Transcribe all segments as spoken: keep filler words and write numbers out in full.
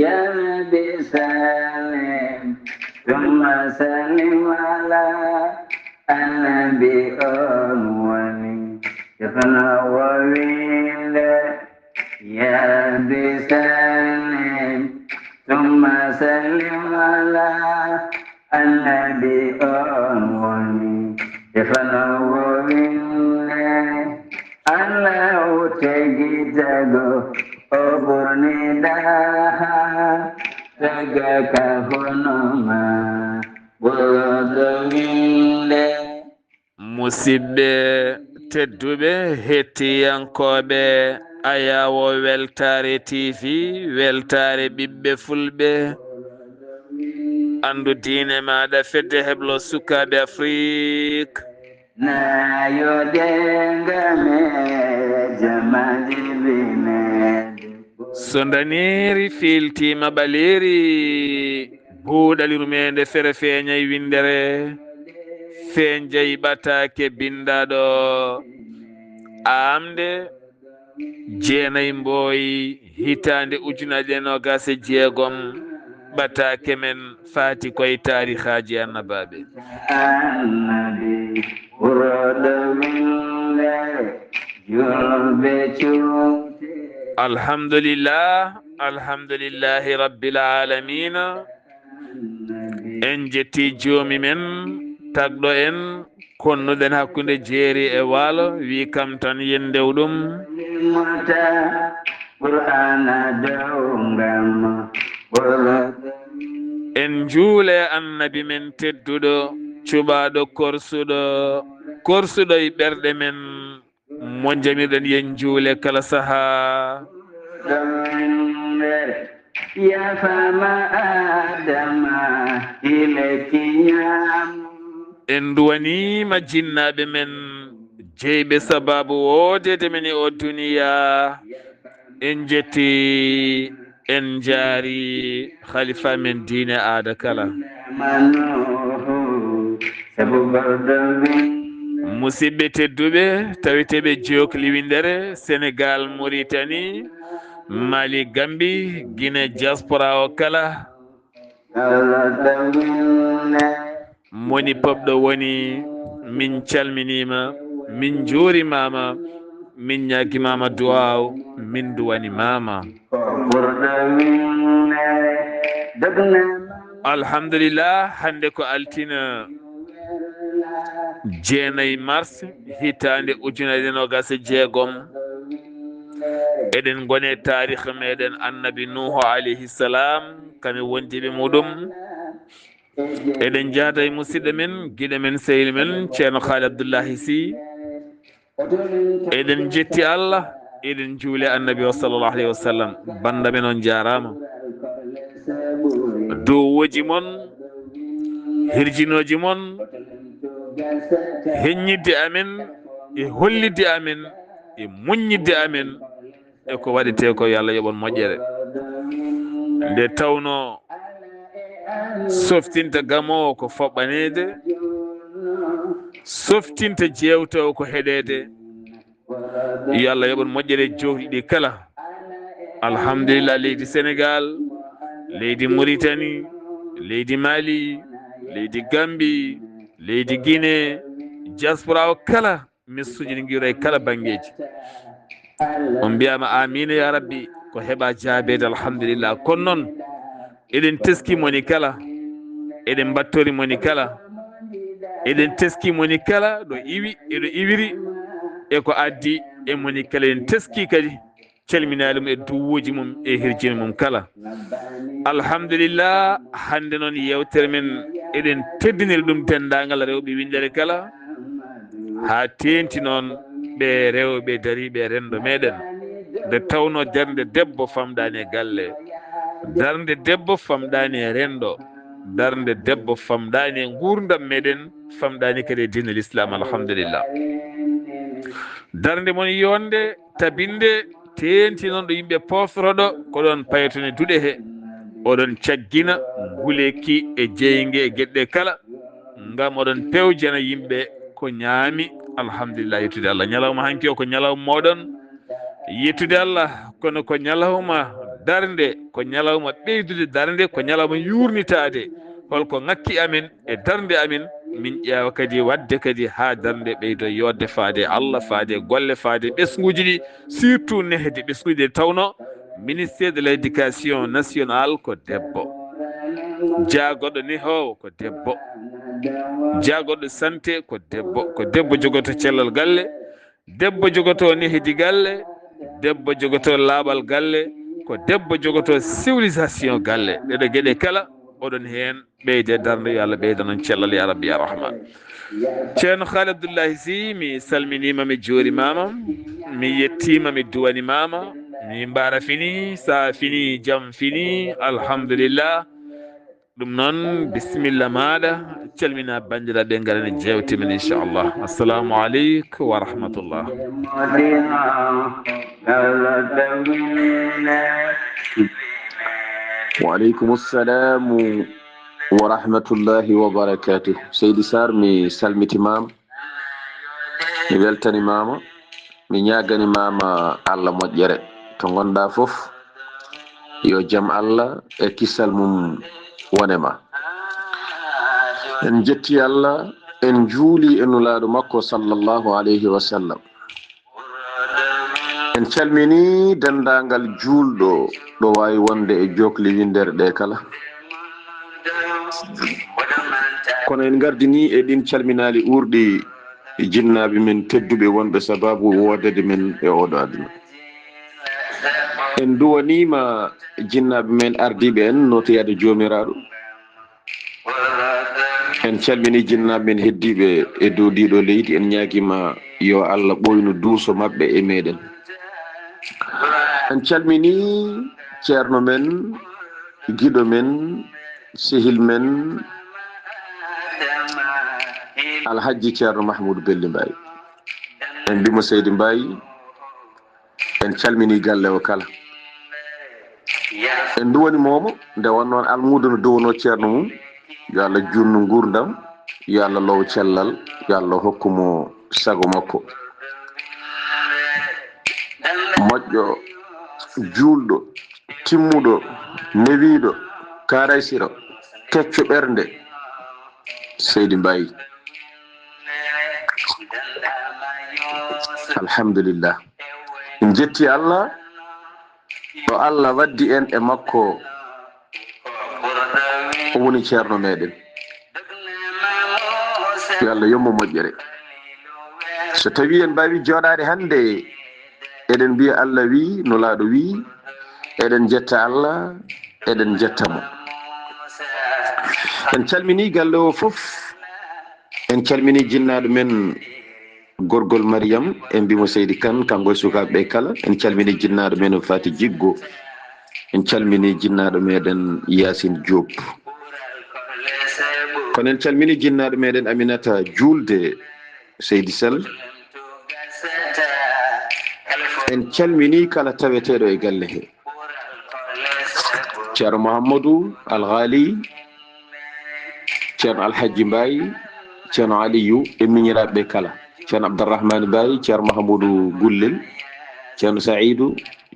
يا رب سلم ثم سلم على النبي أول. يفنى وويل. يا رب سلم ثم سلم على النبي أول. يفنى وويل. Allahu tagi tago o ɓurni daha, taga ka hono ma ɓurɗo winde. Musidɓe tedduɓe, hettiyankooɓe Ayawo Weltaare T V, Weltaare ɓiɓɓe Fulɓe, anndu diine maaɗa, fedde heblo sukaaɓe Afrik. Nayo denga me jamaji bine. So ndaniiri fiiltiima ɓaleeri, buuɗali rumeende fere feeñay winndere, feeñjay ɓataake binndaaɗo aamde jeenay mbooy hitaande ujunaaje noogaas e jeegom, ɓataake men faati koye taarihaaji annabaaɓe. Annabi ɓurɗo winde julɓe cuuɗi. Alhamdulillah, alhamdulillahi rabbil alamina. En jetti joomi men, tagɗo en, konnuɗen hakkunde jeeri e waalo, wi kam tan yen ndew ɗum. Mata Qur'ana dow ngam ɓurɗo. En njuule annabi men tedduɗo, cuɓaaɗo korsuɗo, korsuɗo e ɓerɗe men, mo njamirɗen yen njuule kala sahaa. Ya fama Adama ile kiñam. En nduwaniima jinnaaɓe men jeyɓe sabaabu woodeede men e o duniya. En jetti, en njaari khalifa men diine aada kala. Musidɓe tedduɓe, taweteeɓe jokli windere Senegal, Mauritanie, Mali, Gambie, Guinée, diaspora o kala. Moni pop ɗo woni, min calminiima, min njuurimaama, min ñaagimaama duwaaw, min duwanimaama. Alhamdulillah, hannde ko altina jeenay mars, hitaande ujunere noogas e jeegom. Eɗen ngone taarikh meɗen annabi Nuhu alayhi salam, kame wondiɓe muɗum. Eɗen jaada e musidɗo men, giɗo men, sehil men, Ceerno Khaali Abdullahi Sy. Eɗen jetti Allah, eɗen juuli annabi o sallallahu alayhi wa sallam. Banda men on jaaraama. Duwuuji mon, hirjinooji mon, heññidde amen, e hollidde amen, e muññidde amen, e ko waɗetee ko, yo Allah yoɓon moƴƴere. Nde tawnoo softinta gamoowo ko foɓɓaneede, softinta jeewtoowo ko heɗeede. Yo Allah yoɓon moƴƴere jowɗi ɗi kala. Alhamdulillah, leydi Senegal, leydi Mauritanie, leydi Mali, leydi Gambie, leydi Guinée, diaspora o kala. Missuji ɗi ngiwra e kala banngeeji. On mbiyaama amiina ya rabbi, ko heɓa jaabeede, alhamdulillah. Kono noon, eɗen teski moni kala, eɗen mbattori moni kala, eɗen teski moni kala ɗo iwi, e ɗo iwiri, e ko addi e moni kala. Eɗen teski kadi calminaali mum e duwuuji mum e hirjini mum kala. Alhamdulillah, hannde noon yeewtere men eɗen teddiniri ɗum denndaangal rewɓe winndere kala, haa teenti noon ɓe rewɓe dariiɓe e renndo meɗen. Nde tawnoo darnde debbo famɗaani e galle, darnde debbo famɗaani e renndo, darnde debbo famɗaani e nguurndam meɗen, famɗaani kadi e diine l'islam, alhamdulillah. Darnde mon yonde, tabinde, teenti noon ɗo yimɓe pooftoroɗo, ko ɗon paytone duɗe he. Oɗon caggina nguleyki e jeynge e geɗe kala, ngam oɗon pewjana yimɓe ko ñaami. Alhamdulillah, yettude Allah. Ñalawma hanki o ko ñalawma moɗon. Yettude Allah, kono ko ñalawma Darnde ko ñalawma ɓeydude, darnde ko ñalawma yuurnitaade. Holko ŋakki amen e darnde amen, min ƴeewa kadi waɗde kadi haa darnde ɓeydo yooɗde faade e Allah, faade e golle, faade e ɓesnguuji ɗi, surtout nehdi ɓesnguuji ɗi tawnoo ministère de l'éducation nationale ko debbo. Jaagoɗo nehoowo ko debbo. Jaagoɗo santé ko debbo. Ko debbo jogoto cellal galle, debbo jogoto nehdi galle, debbo jogoto laaɓal galle, ko debbo jogoto civilisation galle. Ɗeɗo geɗe kala oɗon heen ɓeyde darnde, yo Allah ɓeyda noon cellal ya Rabbi ya Rahman. Ceerno Haali Abdullahi Sy, mi salminiima, mi juurimaama, mi yettiima, mi duwanimaama, mi mbaara fini, sa fini, jam fini, alhamdulillah. Ɗum noon, bisimilla maaɗa, calmina banndiraaɓe, ngarani jeewte men, inchallah. Assalamu aleykum wa rahmatullah. Wa aleykum assalamu wa rahmatullahi wa barakatuh. Seydi Sarr, mi salmitimaama, mi weltanimaama, mi ñaaganimaama Allah moƴƴere. To ngonɗa fof, yo jam Allah e kisal mum wone ma. En jetti Allah, en juuli e Nulaaɗo makko sallallahu alayhi wa sallam. En calmini denndaangal juulɗo ɗo waawi wonde e jookli winndere ɗe kala. Kono en ngardini e ɗin calminaali uurɗi jinnaaɓe men tedduɓe wonɓe sababu woodede men e oɗo aduna. En duwaniima jinnaaɓe men ardiiɓe en nootoyaade Joomiraaɗo. En calmini jinnaaɓe men heddiiɓe e dow ndiɗo leydi. En ñaagiima yo Allah ɓooynu duuso maɓɓe e meɗen. En calmini ceerno men, giɗo men, sehil men, Alhajji Ceerno Mahmoudou Belli Mbaye. En mbimo Seydi Mbaye, en calmini galle o kala. En duwani momo, nde wonnoon almuudo no duwanoo ceerno mum, yo Allah juutnu nguurndam, yo Allah low cellal, yo Allah hokku mo sago makko. Moƴƴo, juulɗo, timmuɗo, newiiɗo, kaaraysiro, kecco ɓernde, Seydi Mbaye. Alhamdulillah. En jetti Allah, ɗo Allah waddi en e makko, o woni ceerno meɗen. Yo Allah yommo moƴƴere. So tawi en mbawi jooɗaade hannde, eɗen mbiya Allah wi, Nulaaɗo wi, eɗen jetta Allah, eɗen jetta mo. En calmini galle o fof. En calmini jinnaaɗo men gorgol Mariyam, en mbimo Seydi Kan, kanko e sukaaɓe ɓe kala. En calmini jinnaaɗo men Fati Jiggo. En calmini jinnaaɗo meɗen Yaasin Diop. Kono en calmini jinnaaɗo meɗen Aminata Juulde, Seydi Sall. En calmini kala taweteeɗo e galle he. Ceerno Mouhamadou Al Ghali, Ceerno Alhajji Mbaye, Ceerno Aliyu e miñiraaɓe ɓe kala. Ceerno Abdourahmane Mbaye, Ceerno Mahamoudou Gullel, Ceerno Saïdou,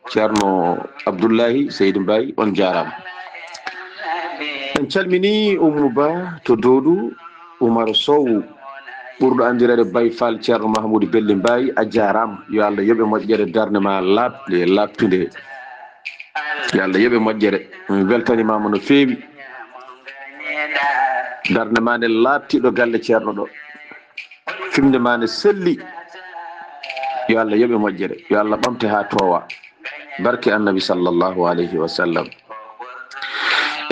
Ceerno Abdoullahi Seydi Mbaye, on jaaraama. En calmini Oumou Ba to Dodou, Oumar Sow, ɓurɗo anndireede Baye Fall, Ceerno Mahamoudou Belli Mbaye, a jaaraama. Yo Allah yoɓe moƴƴere, darnde ma laaɓde, laaɓtunde. Yo Allah yoɓe moƴƴere. Min weltanimaama no feewi. Darnde ma nde laaɓti ɗo galle ceerno ɗo. Fimde ma nde selli. Yo Allah yoɓe moƴƴere. Yo Allah ɓamte haa toowa. Barke Annabi sallallahu alayhi wa sallam.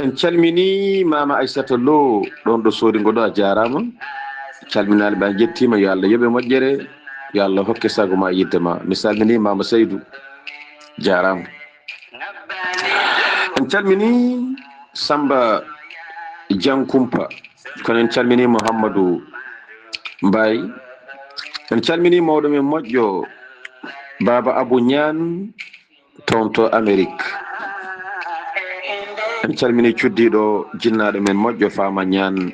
En calmini Mama Aissata Lo, ɗon ɗo Sodingo ɗo, a jaaraama. Calminaali ɓe, a jettiima. Yo Allah yoɓe moƴƴere. Yo Allah hokke sago ma, yidde ma. Mi salmini Mama Seydou. Jaaraama. En calmini Samba Diankoumpa, kono en calmini Mouhamadou Mbaye. En calmini mawɗo men moƴƴo, Baba Abou Niane, toon to Amérique. En calmini cuddiiɗo jinnaaɗo men moƴƴo, Fama Niane.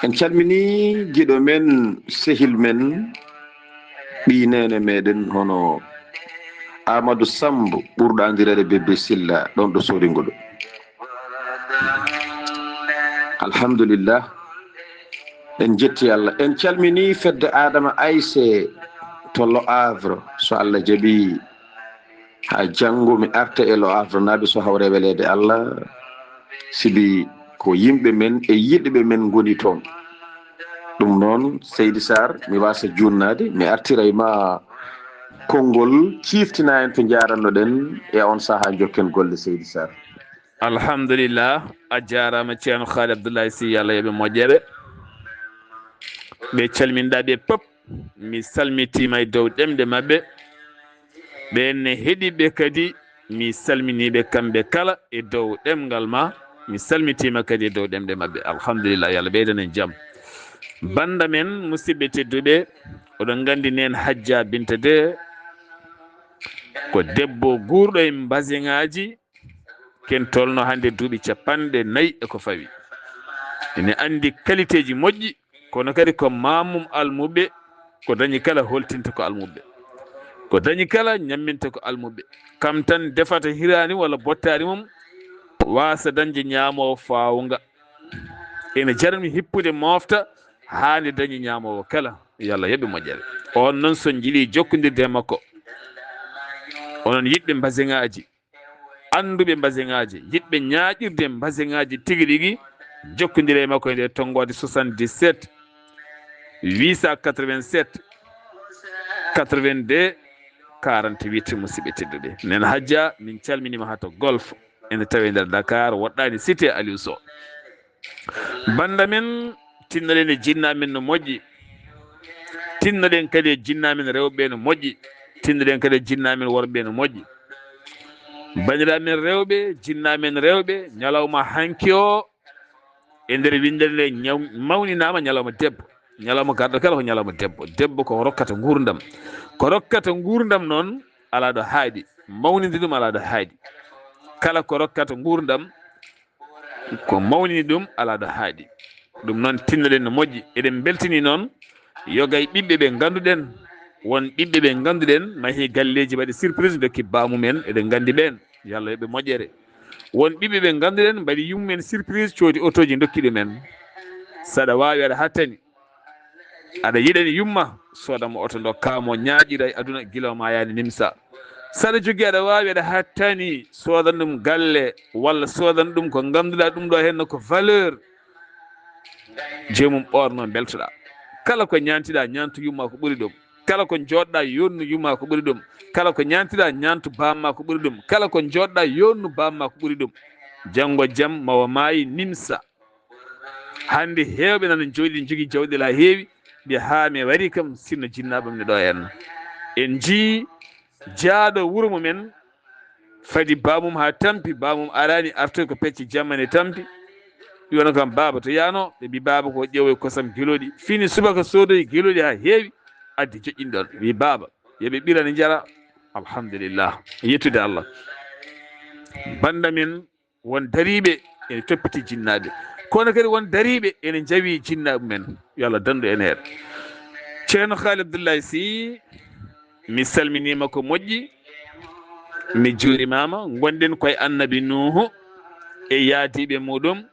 En calmini giɗo men, sehil men, ɓii neene meɗen, hono Amadou Samb, ɓurɗo anndireede Bébé Silla, ɗon ɗo Soringo ɗo. Alhamdulillah. En jetti Allah. En calmini fedde Adama Ayse to Le Havre. So Allah jaɓi, haa janngo mi arta e Le Havre naaɓe so hawre weleede Allah. Sibi ko yimɓe men e yiɗɓe men ngoni toon. Ɗum noon, Seydi Sarr, mi waasa juunnaade, mi artira e ma konngol ciiftina en to njaaranno-ɗen e on sahaa, njokken golle, Seydi Sarr. Alhamdulillah, a jaaraama Ceerno Haali Abdullahi Sy, yo Allah yoɓe moƴƴere. Ɓe calminɗaa ɓe pop, mi salmitiima e dow ɗemɗe maɓɓe. Ɓeen ne heɗiiɓe kadi, mi salminii ɓe kamɓe kala e dow ɗemngal ma, mi salmitiima kadi e dow ɗemɗe maɓɓe. Alhamdulillah, yo Allah ɓeydan en jam. Bannda men, musidɓe tedduɓe, oɗon nganndi neen Hajja Binta de ko debbo guurɗo e mbaseŋaaji, ken tolno hannde duuɓi capanɗe nayi e ko fawi. Ene anndi qualitéji moƴƴi, kono kadi ko maamum almuɓɓe, ko dañi kala holtinta ko almuɓɓe. Ko dañi kala ñamminta ko almuɓɓe. Kam tan defata hiraani walla bottaari mum, waasa dañde ñaamoowo faawnga. Ene jarni hippude moofta haa nde dañi ñaamoowo kala. Yo Allah yoɓe moƴƴere. On noon so njiɗi jokkondirde e makko, onon yiɗɓe mbaseŋaaji, annduɓe mbaseŋaaji, yiɗɓe ñaaƴirde mbaseŋaaji tigi rigi, jokkondire e makko e nder tonngoode soixante-dix-sept, huit cent quatre-vingt-sept, quatre-vingt-deux, quarante-huit, musidɓe tedduɓe. Neen Hajja, min calminiima haa to Golf, ene tawi e nder Dakar, woɗɗaani cité Aliou Sow. Bannda men, tinnoɗen e jinnaa men no moƴƴi. Tinnoɗen kadi e jinnaa men rewɓe no moƴƴi. Tinnoɗen kadi e jinnaa men worɓe no moƴƴi. Banndiraaɓe men rewɓe, jinnaa men rewɓe, ñalawma hanki o, e nder winndere nde ñaw-, mawninaama ñalawma debbo. Ñalawma garɗo kala ko ñalawma debbo. Debbo ko rokkata nguurndam. Ko rokkata nguurndam noon alaa ɗo haaɗi. Mawninde ɗum alaa ɗo haaɗi. Kala ko rokkata nguurndam, ko mawnini ɗum alaa ɗo haaɗi. Ɗum noon, tinnoɗen no moƴƴi. Eɗen mbeltini noon yoga e ɓiɓɓe ɓe ngannduɗen, won ɓiɓɓe ɓe ngannduɗen, mahi galleeji, mbaɗi surprise, ndokki baamumen, eɗen nganndi ɓeen, yo Allah yoɓ ɓe moƴƴere. Won ɓiɓɓe ɓe ngannduɗen, mbaɗi yummumen surprise, coodi otooji, ndokki ɗumen. Saɗa waawi, aɗa hattani, aɗa yiɗani yumma, soodan mo oto, ndokkaa mo, ñaaƴira e aduna, gila o maayaani, nimsa. Saɗa jogii, aɗa waawi, aɗa hattani, soodan ɗum galle, walla soodan ɗum ko ngannduɗaa ɗum ɗo heen ko valeur. Joomum ɓoorno, mbeltoɗaa. Kala ko ñaantiɗaa, ñaantu yumma ko ɓuri ɗum. Kala ko jooɗɗaa, yonnu yumma ko ɓuri ɗum. Kala ko ñaantiɗaa, ñaantu baamma ko ɓuri ɗum. Kala ko jooɗɗaa, yonnu baamma ko ɓuri ɗum. Janngo jam, mawo maayi, nimsa. Hannde heewɓe nana jooɗi, njogii jawɗi haa heewi, mbiya, "Haa mi warii kam, sinno jinnaaɓe am ne ɗo en." En njii jaaɗo wuro mumen, fadi baamum haa tampi, baamum araani artoy ko pecce jamma ne tampi. Wi wona kam, "Baaba, to yaano?" Ɓe mbi, "Baaba ko ƴeewoy kosam gelooɗi." Fini subaka soodoy gelooɗi haa heewi, addi joƴƴini ɗon. Wi, "Baaba, yo ɓe ɓirani njara." Alhamdulillah. Yettude Allah. Bannda men, won dariiɓe ene toppiti jinnaaɓe. Kono kadi won dariiɓe ene njawi jinnaaɓe men. Yo Allah dandu en heen. Ceerno Haali Abdullahi Sy, mi salminiima ko moƴƴi. Mi juurimaama. Ngonɗen koye Annabi Nuuhu e yaadiiɓe muɗum.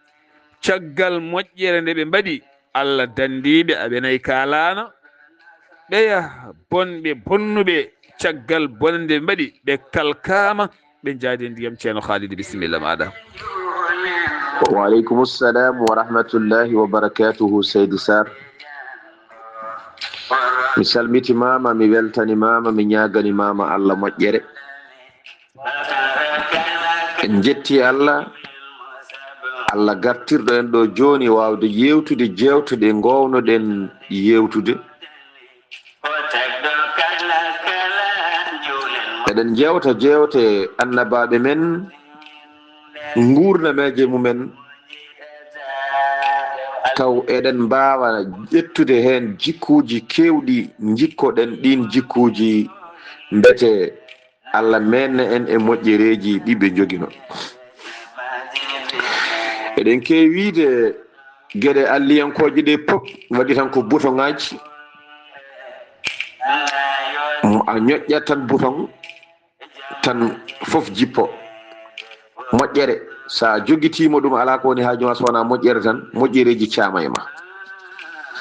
Caggal moƴƴere nde ɓe mbaɗi, Allah dandiiɓe, aɓe nayi kaalaana. Ɓeya bonɓe bonnuɓe, caggal bonde ɓe mbaɗi, ɓe kalkaama, ɓe njaadi ndiyam. Ceerno Khalid, bisimilla maaɗa. Wa aleykum salam wa rahmatullahi wa barakatuhu, Seydi Sarr. Mi salmitimaama, mi weltanimaama, mi ñaagani maama Allah moƴƴere. En njetti Allah, Allah gartirɗo en ɗo jooni, waawde yeewtude jeewte ɗe ngoownoɗen yeewtude. Eɗen jeewta jeewte annabaaɓe men, nguurnameeje mumen, taw eɗen mbaawa ƴettude heen jikkuuji keewɗi, njikkoɗen ɗiin jikkuuji, mbete Allah meenne en e moƴƴereeji ɗi ɓe njogino. Eɗen keewi wiide geɗe alliyankooje ɗe pop waɗi tan ko bouton ŋaaji. Mo a ñoƴƴat tan bouton, tan fof jippo. Moƴƴere, so a jogitiima ɗum, alaa ko woni haaju ma so wonaa moƴƴere tan, moƴƴereeji caama e ma.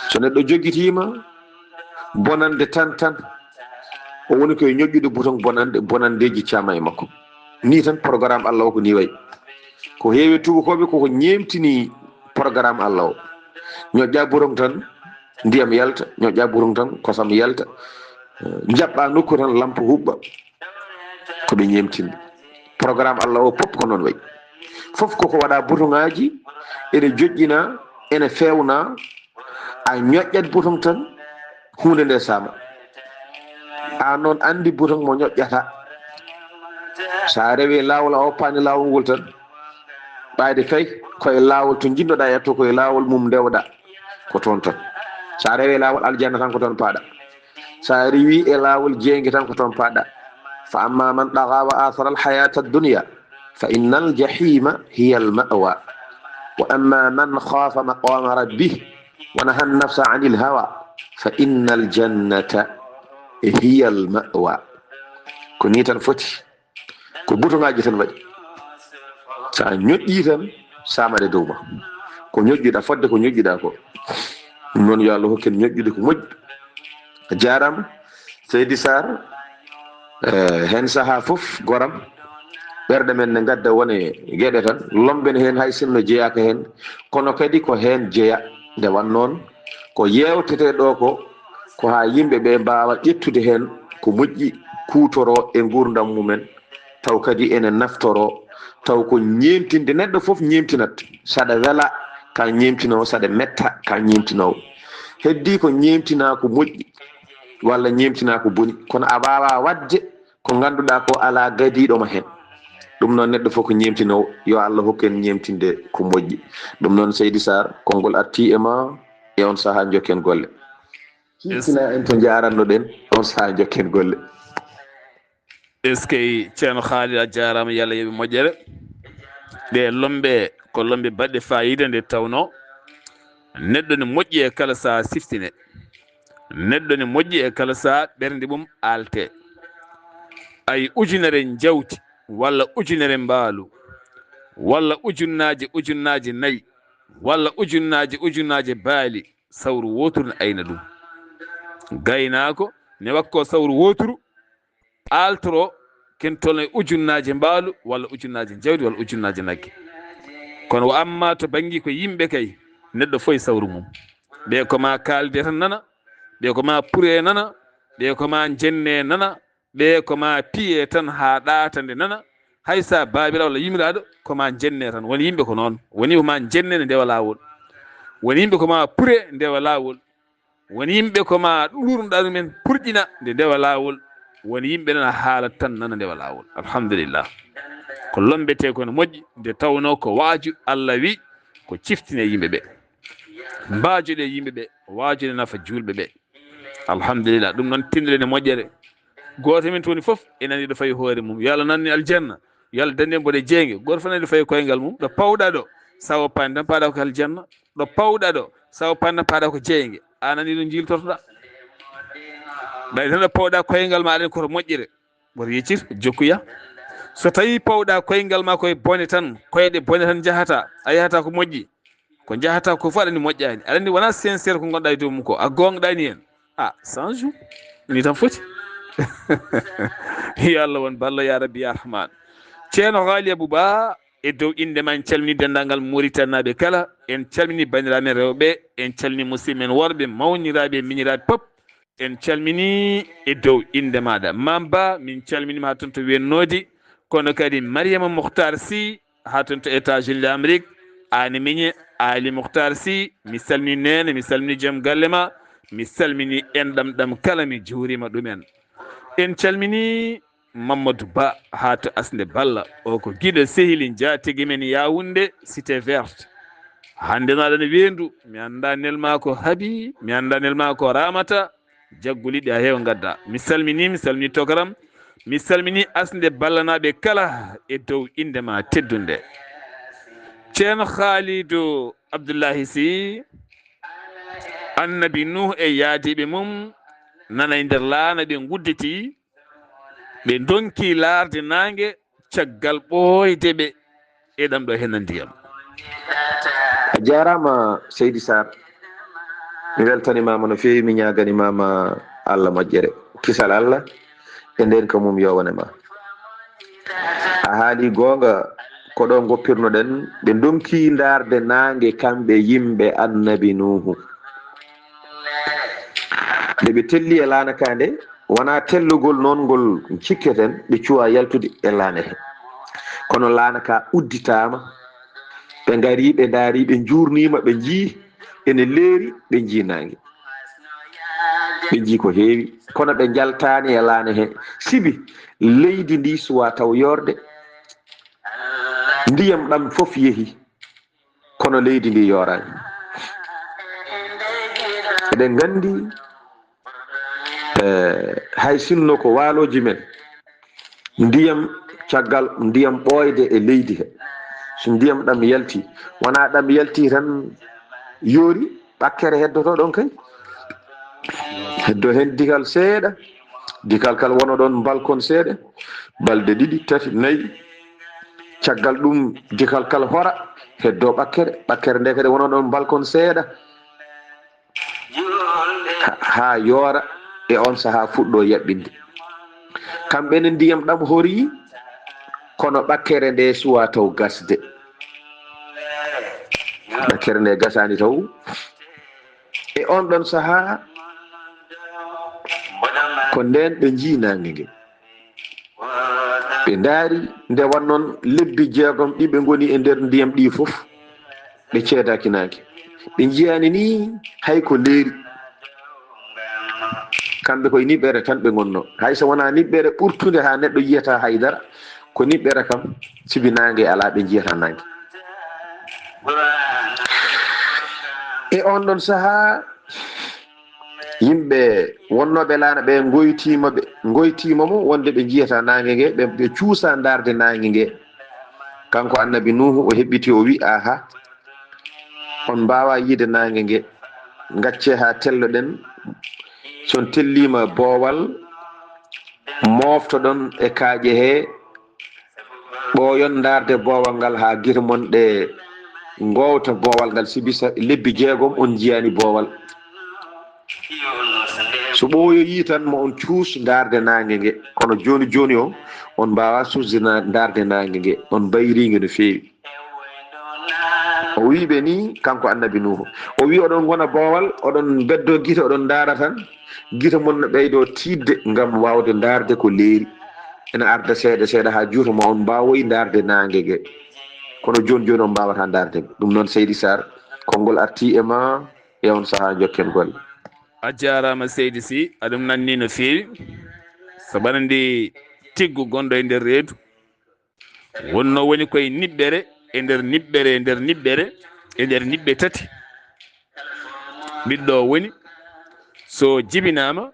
So neɗɗo jogitiima bonande tan, tan, o woni koye ñoƴƴude bouton bonande, bonandeeji caama e makko. Nii tan programme Allah o ko nii wayi. Ko heewi tuubakooɓe koko ñeemtini programme Allah o. Ñoƴƴa bouton tan, ndiyam yalta, ñoƴƴa bouton tan, kosam yalta. Eh, njaɓɓa nokku tan, lampe huɓɓa. Ko ɓe ñeemtini. Programme Allah o fof ko noon wayi. Fof koko waɗa bouton ŋaaji, ene joƴƴina, ene feewna. A ñoƴƴat bouton tan, huunde nde saama. A noon anndi bouton mo ñoƴƴata. So a rewi laawol, a oppaani laawol ngol tan, ɓayde kay koye laawol to njiɗnoɗa yetto, koye laawol mum ndewɗa, ko toon tan. So a rewi laawol aljanna tan, ko toon paaɗa. So a rewi e laawol jeynge tan, ko toon paaɗa. Fa amma man taga wa athara al hayata ad dunya fa inna al jahima hiya al mawa. Wa amma man khafa maqama rabbih wa naha an nafsa anil hawa fa inna al jannata hiya al mawa. Ko nii tan foti. Ko bouton ŋaaji tan waɗi. So a ñoƴƴi tan, saama e dow ma. Ko ñoƴƴuɗa, fodde ko ñoƴƴuɗa ko. Ɗum noon, yo Allah hokken ñoƴƴude ko moƴƴi. A jaaraama, Seydi Sarr. Eh, heen sahaa fof, goram, ɓerɗe men ne ngadda wone geɗe tan. Lombe ne heen, hay sinno jeyaaka heen, kono kadi ko heen jeya. Nde wan noon, ko yeewtetee ɗo ko, ko haa yimɓe ɓe mbaawa ƴettude heen ko moƴƴi, kuutoroo e nguurndam mumen, taw kadi ene naftoroo, taw ko ñeemtinde. Neɗɗo fof ñeemtinat, saɗa wela ka ñeemtinoowo, saɗa metta ka ñeemtinoowo. Heddii ko ñeemtinaa ko moƴƴi, walla ñeemtinaa ko boni, kono a waawaa waɗde ko ngannduɗaa ko alaa gadiiɗo ma heen. Ɗum noon, neɗɗo fof ko ñeemtinoowo, yo Allah hokku en ñeemtinde ko moƴƴi. Ɗum noon, Seydi Sarr, konngol artii e ma e on sahaa, njokken golle. Kiitinaa en to njaaranno-ɗen, on sahaa njokken golle. Eskey, Ceerno Khalid, a jaaraama, yo Allah yoɓe moƴƴere. Ɗe lombe ko lombe baɗɗe faayiida, nde tawnoo neɗɗo ne moƴƴi e kala sahaa siftine. Neɗɗo ne moƴƴi e kala sahaa ɓernde mum aalte. Ay ujunere njawti, walla ujunere mbaalu, walla ujunnaaje ujunnaaje nayi, walla ujunnaaje ujunnaaje baali, sawru wooturu ne ayna ɗum. Gaynaako ne wakkoo sawru wooturu, aaltoroo ken tolno e ujunnaaje mbaalu, walla ujunnaaje njawdi, walla ujunnaaje nagge. Kono wa amma to bannge ko yimɓe kay, neɗɗo fof e sawru mum. Ɓe ko ma kaalde tan nana, ɓe ko ma pure nana, ɓe ko ma njenne nana, ɓe ko ma piye tan haa ɗaata nde nana. Hay sa baabiraaɗo walla yummiraaɗo, ko ma njenne tan. Won yimɓe ko noon. Won yimɓe ko ma njenne ne ndewa laawol. Won yimɓe ko ma pure ndewa laawol. Won yimɓe ko ma ɗurnuɗa ɗumen purƴina nde ndewa laawol. Won yimɓe nana haala tan nana ndewa laawol. Alhamdulillah. Ko lombetee ko no moƴƴi, nde tawnoo ko waaju Allah wi ko ciftine yimɓe ɓe. Mbaajuɗe yimɓe ɓe, waajude nafa juulɓe ɓe. Alhamdulillah. Ɗum noon, tinndere ne moƴƴere. Gooto men toon fof ene anndi ɗo fawi hoore mum. Yo Allah nanni aljanna. Yo Allah dandu en mboɗe jeynge. Gooto fof ene anndi ɗo fawi koyngal mum. Ɗo pawɗa ɗo, sa woppaani tan paaɗa ko aljanna. Ɗo pawɗa ɗo, sa woppaani tan paaɗa ko jeynge. Aan anndi ɗo njiiltortoɗa. Ɓay tan ɗo pawɗa koyngal ma, aɗa anndi koto moƴƴere. Woto yeccir, jokkuya. So tawi pawɗa koyngal ma koye bone tan, koyɗe bone tan njahata, a yahata ko moƴƴi. Ko njahata ko fof aɗa anndi moƴƴaani. Aɗa anndi wonaa sincère ko ngonɗa e dow mum ko. A goongɗaani heen. A, cent jours. Ni tan foti. Yo Allah won ballo, ya Rabbi, ya Rahman. Ceerno Haali Abuba, e dow innde ma, en calmini denndaangal Mauritanie naaɓe kala. En calmini banndiraaɓe men rewɓe. En calmini musidɓe men worɓe, mawniraaɓe e miñiraaɓe pop. En calmini e dow innde maaɗa. Mamba, min calminima haa toon to Wennoodi. Kono kadi Mariama Mokhtar Sy, haa toon to États-Unis d'Amérique, Aani Miñe, Ali Mukhtar Sy, mi salmini neene, mi salmini joom galle ma, mi salmini enɗam ɗam kala, mi juurima ɗumen. En calmini Mamadou Ba haa to Asnde Balla, o ko giɗo sehili njaatigi men Yaoundé, Cité Verte. Hannde no aɗa weendu, mi annda nel ma ko Habi, mi annda nel ma ko Ramata, jagguli ɗi a heewa ngadda. Mi salmini, mi salmini tokaram, mi salmini Asnde Ballanaaɓe kala e dow innde ma teddunde. Ceerno Khalidou Abdoulahi Sy, Annabi Nuh e yaadiiɓe mum nana e nder laana ɓe ngudditi, Ɓe ndonki laarde naange caggal ɓooyde ɓe e ɗam ɗo henna ndiyam. A jaaraama Seydi Sarr. Mi weltanimaama no feewi, mi ñaaganimaama Allah moƴƴere. Kisal Allah e ndeenka mum yowane ma. A haali goonga, ko ɗo ngoppirnoɗen, ɓe ndonki ndaarde naange kamɓe yimɓe Annabi Nuuhu. Nde ɓe telli e laana ka nde, wonaa tellugol noon ngol cikketen, ɓe cuwa yaltude e laana he. Kono laana ka udditaama, ɓe ngari, ɓe ndaari, ɓe njuurniima, ɓe njii ene leeri, ɓe njii naange. Ɓe njii ko heewi, kono ɓe njaltaani e laana he. Sibi leydi ndi suwa taw yoorde, ndiyam ɗam fof yehi, kono leydi ndi yooraani. Eɗen nganndi, eh, hay sinno ko waalooji men, ndiyam caggal, ndiyam ɓooyde e leydi he. So ndiyam ɗam yalti, wonaa ɗam yalti tan yoori, ɓakkere heddoto ɗon kay. Heddo heen dikal seeɗa, dikal kal wona ɗon mbalkon seeɗa, balɗe ɗiɗi, tati, nayi. Caggal ɗum dikal kal hora, heddo ɓakkere, ɓakkere nde kadi wona ɗon mbalkon seeɗa. Ha, haa yoora, e on sahaa fuɗɗo yaɓɓinde. Kamɓe ne ndiyam ɗam hori, kono ɓakkere nde suwa taw gasde. Ɓakkere nde gasaani taw. E on ɗon sahaa, ko ndeen ɓe njii naange nge. Ɓe ndaari nde wannoon lebbi jeegom ɗi ɓe ngoni e nder ndiyam ɗi fof, ɓe ceedaaki naange. Ɓe njiyaani ni hay ko leeri. Kamɓe koye niɓɓere tan ɓe ngonno. Hay so wonaa niɓɓere ɓurtunde haa neɗɗo yiyata hay dara, ko niɓɓere kam, sibi naange alaa, ɓe njiyata naange. E on ɗon sahaa, yimɓe wonnooɓe laana ɓe ngoytiima ɓe, ngoytiima mo wonde ɓe njiyata naange nge, ɓe, ɓe cuusa ndaarde naange nge. Kanko Annabi Nuuhu, o heɓɓiti, o wi, "Aha, on mbaawaa yiide naange nge. Ngaccee haa telloɗen. So on telliima boowal, mooftoɗon e kaaƴe he, ɓooyon ndaarde boowal ngal haa gite mon ɗe ngoowta boowal ngal, sibi sa-, lebbi jeegom on njiyaani boowal. So ɓooyoyii tan, mo on cuus ndaarde naange nge. Kono jooni jooni o, on mbaawaa suusde na-, ndaarde naange nge. On mbayrii nge no feewi." O wii ɓe ni, kanko Annabi Nuuhu, o wii, "Oɗon ngona boowal, oɗon mbeddoo gite, oɗon ndaara tan. Gite mon no ɓeydoo tiiɗde ngam waawde ndaarde ko leeri. Ene arda seeɗa seeɗa haa juuta ma on mbaawoyi ndaarde naange nge. Kono jooni jooni on mbaawataa ndaarde nge." Ɗum noon, Seydi Sarr, konngol artii e ma e on sahaa, njokken golle. A jaaraama Seydi Sy, aɗum nanni no feewi. Sabu aɗa anndi tiggu gonɗo e nder reedu wonno woni koye niɓɓere, e nder niɓɓere, e nder niɓɓere, e nder niɓɓe tati. Ɓiɗɗo o woni, so jibinaama,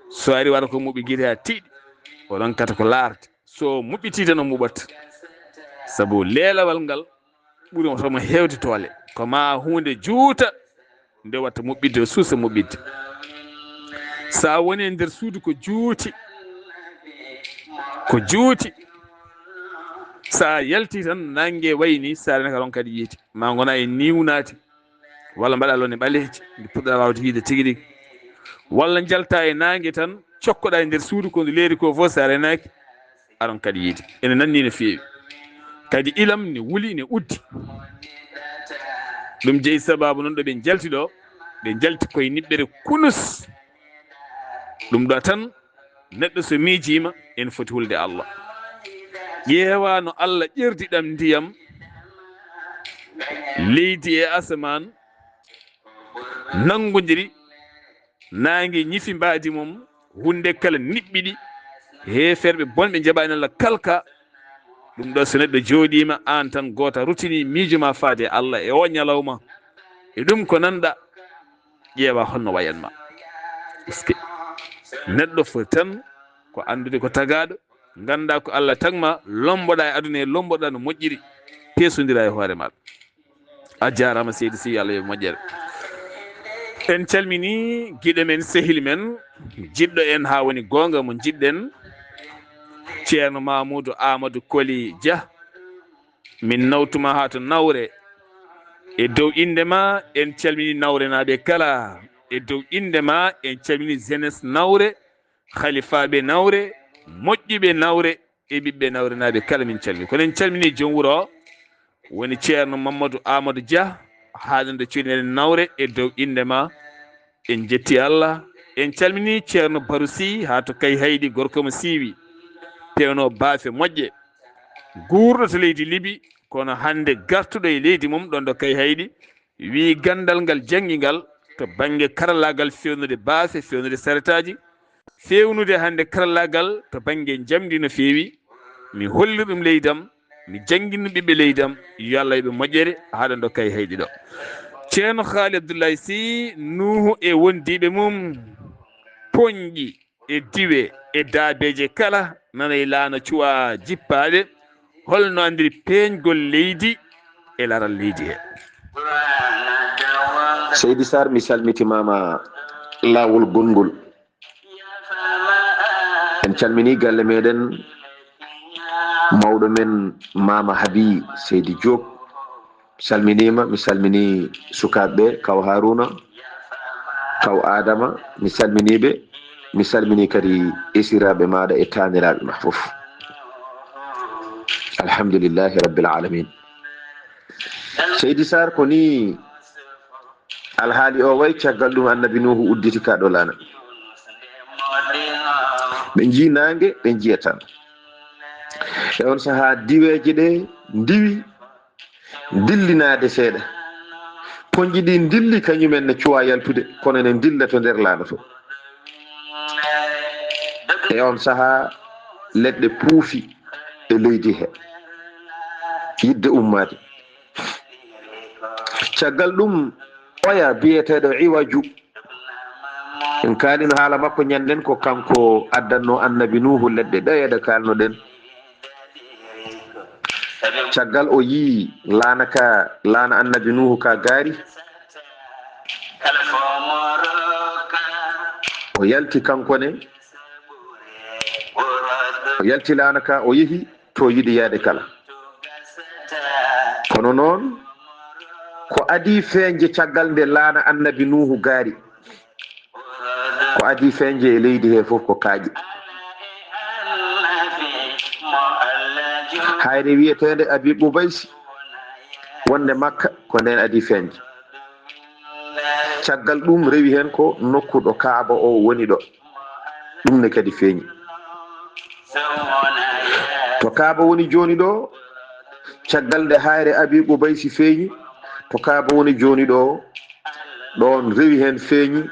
so ari wara ko muɓi gite haa tiiɗi, oɗon kata ko laarde. So muɓɓitii tan o muɓat. Sabu leelawal ngal ɓuri omo heewde toole. Ko ma huunde juuta nde watta muɓɓitde, o suusa muɓɓitde. Sa woni e nder suudu ko juuti, ko juuti. Sa yalti tan, nange wayni, sa renaka ronkat yiite. Ma ngona e niwnaati, walla mbaɗa lone ɓaleeji, ndi puɗɗa waawde yiide tigi rigi. Walla njalta e nange tan, cokkoɗa e nder suudu ko ndu leeri ko fof, sa renaki, aron kadi yiide. Ene nanni no feewi. Kadi ilam ne wuli, ne uddi. Ɗum jeyi sababu noon ɗo ɓe njalti ɗo, ɓe njalti koye niɓɓere kunus. Ɗum ɗo tan, neɗɗo so miijiima, ene foti hulde Allah. Ƴeewa no Allah ƴerdi ɗam ndiyam, leydi e asamaan, nanngodiri, naange ñifi mbaadi mum, huunde kala niɓɓiɗi, heeferɓe bonɓe njaɓaani Allah kalka. Ɗum ɗo so neɗɗo jooɗiima, aan tan gooto a rutini miijo ma faade e Allah e o ñalawma, e ɗum ko nanɗa, ƴeewa honno wayan ma. Parce que neɗɗo foti tan ko anndude ko tagaaɗo, ngannda ko Allah tagma, lomboɗa e aduna he, lomboɗa no moƴƴiri, peesondira e hoore maɗa. A jaaraama seydi Sy, yo Allah yoɓ moƴƴere. En calmini giɗo men, sehil men, jiɗɗo en haa woni goonga mo njiɗɗen. Ceerno Mamoudou Amadou Koli Dia, min nawtuma haa to Nawre. E dow innde ma, en calmini Nawrenaaɓe kala. E dow innde ma, en calmini jeunesse Nawre, halifaaɓe Nawre, moƴƴuɓe Nawre, e ɓiɓɓe Nawrenaaɓe kala min calmini. Kono en calmini joom wuro o, woni Ceerno Mamadou Amadou Dia, haaɗo nder cuuɗi meɗen Nawre. E dow innde ma, en jetti Allah. En calmini Ceerno Baru Sy haa to Kayhayɗi, gorko mo siiwi, pewnoo baafe moƴƴe, guurɗo to leydi Libi, kono hannde gartuɗo e leydi mum ɗon ɗo Kayhayɗi, wii ganndal ngal janngi ngal to bannge karallaagal feewnude baafe, feewnude saretaaji, feewnude hannde karallaagal to bannge njamndi no feewi. Mi hollir ɗum leydam, mi janngin ɗum ɓiɓɓe leydam, yo Allah yoɓe moƴƴere, haaɗo ɗo Kayhayɗi ɗo. Ceerno Haali Abdullahi Sy Nuuhu e wondiiɓe mum, Poñƴi e Diwe e daabeeje kala nana e laana cuwa jippaade, holno anndiri peeñgol leydi e laral leydi he? Seydi Sarr, mi salmitimaama laawol gonngol. En calmini galle meɗen mawɗo men Mama Habi Seydi Diop. Salminiima, mi salmini sukaaɓe ɓe, kaw Haruna, kaw Adama, mi salmini ɓe. Mi salmini kadi esiraaɓe maaɗa e taaniraaɓe ma fof. Alhamdulillahi Rabbil Alamin. Seydi Sarr, ko ni alhaali o wayi, caggal ɗum Annabi Nuuhu udditi ka ɗo laana. Ɓe njii naange, ɓe njiyata. E on sahaa diweeje ɗe ndiwi, dillinaade seeɗa. Poñƴi ɗi ndilli kañumen ne cuwa yaltude, kono ne ndilla to nder laana to. E on sahaa leɗɗe puufi e leydi he, yidde ummaade. Caggal ɗum, oya biyeteeɗo Iwaju, en kaalino haala makko ñanden, ko kanko addanno Annabi Nuuhu leɗɗe ɗeyeɗe kaalnoɗen. Caggal o yii laana ka, laana Annabi Nuuhu ka gaari, o yalti kanko ne, o yalti laana ka, o yehi to yiɗi yaade kala. Kono noon, ko adii feeñde caggal nde laana Annabi Nuuhu gaari, ko adii feeñde e leydi he fof ko kaaƴe. Hayre wiyeteende Abi Qubaysi wonde Makka, ko ndeen adii feeñde. Caggal ɗum rewi heen ko nokku ɗo Kaaba o woni ɗo. Ɗum ne kadi feeñi. To Kaaba woni jooni ɗo, caggal nde hayre Abi Qubaysi feeñi, to Kaaba woni jooni ɗo, ɗoon rewi heen feeñi,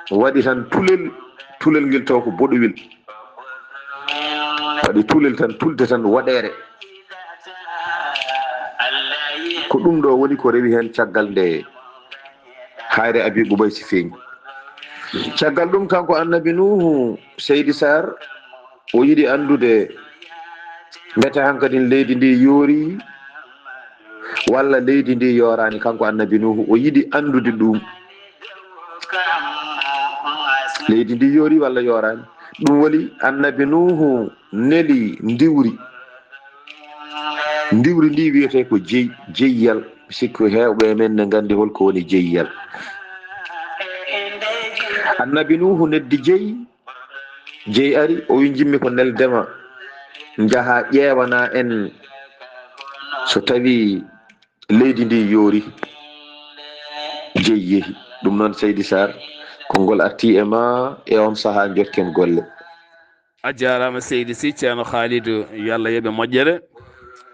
waɗi tan tulel, tulel ngel taw ko boɗowel. Waɗi tulel tan, tulde tan waɗeere. Ko ɗum ɗo woni ko rewi heen caggal nde hayre Abi Qubaysi feeñi. Caggal ɗum, kanko Annabi Nuuhu, Seydi Sarr, o yiɗi anndude mbete hankadin leydi ndi yoori walla leydi ndi yooraani. Kanko Annabi Nuuhu, o yiɗi anndude ɗum. Leydi ndi yoori walla yooraani? Ɗum woni Annabi Nuuhu neli ndiwri. Ndiwri ndi wiyetee ko jey, jeyyal. Mi sikku heewɓe e men ne nganndi hol ko woni jeyyal. Annabi Nuuhu neddi jey, jey ari, o wi, "Njimmi ko neldema, njaha ƴeewana en so tawi leydi ndi yoori." Jey yehi. Ɗum noon, Seydi Sarr, konngol arti e ma, e on sahaa njokken golle. A jaaraama, Seydi Sy. Ceerno Khalidou, yo Allah yoɓe moƴƴere,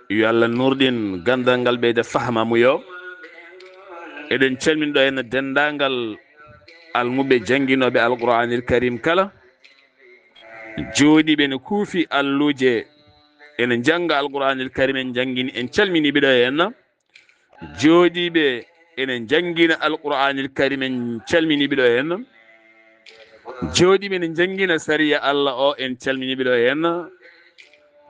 yo Allah nurɗin ganndal ngal, ɓeyda fahma muyo. Eɗen calmini ɗo henna denndaangal almuɓɓe jannginooɓe Alqur'aanil Karim kala, jooɗiiɓe ne kuufi alluuje, ene njannga Alqur'aanil Karim, en njanngini, en calminii ɓe ɗo henna. Jooɗiiɓe ene njanngina Alqur'aanil Karim, en calminii ɓe ɗo henna. Jooɗiiɓe ene njanngina sariya Allah o, en calminii ɓe ɗo henna.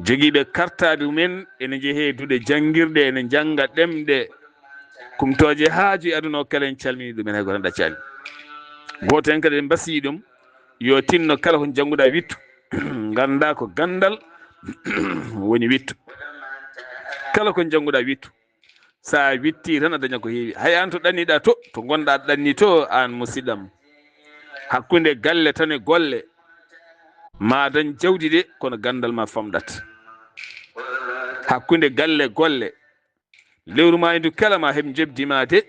Jogiiɓe kartaaɓe mumen ene njehee duɗe janngirɗe, ene njannga ɗemɗe kumtooje haaju e aduna o kala, en calminii ɗum, en hay gooto en ɗaccaani. Gooto heen kadi en mbasiyii ɗum, yo tinno kala ko jannguɗaa wittu. Nganndaa ko ganndal woni wittu. Kala ko njannguɗaa wittu, so a wittii tan a daña ko heewi. Hay aan to ɗanniɗaa to, to ngonɗaa ɗanni to, aan musidɗam. Hakkunde galle tan e golle, ma dañ jawdi de, kono ganndal ma famɗat. Hakkunde galle golle, lewru ma e ndu kala ma heɓ njoɓdi ma de,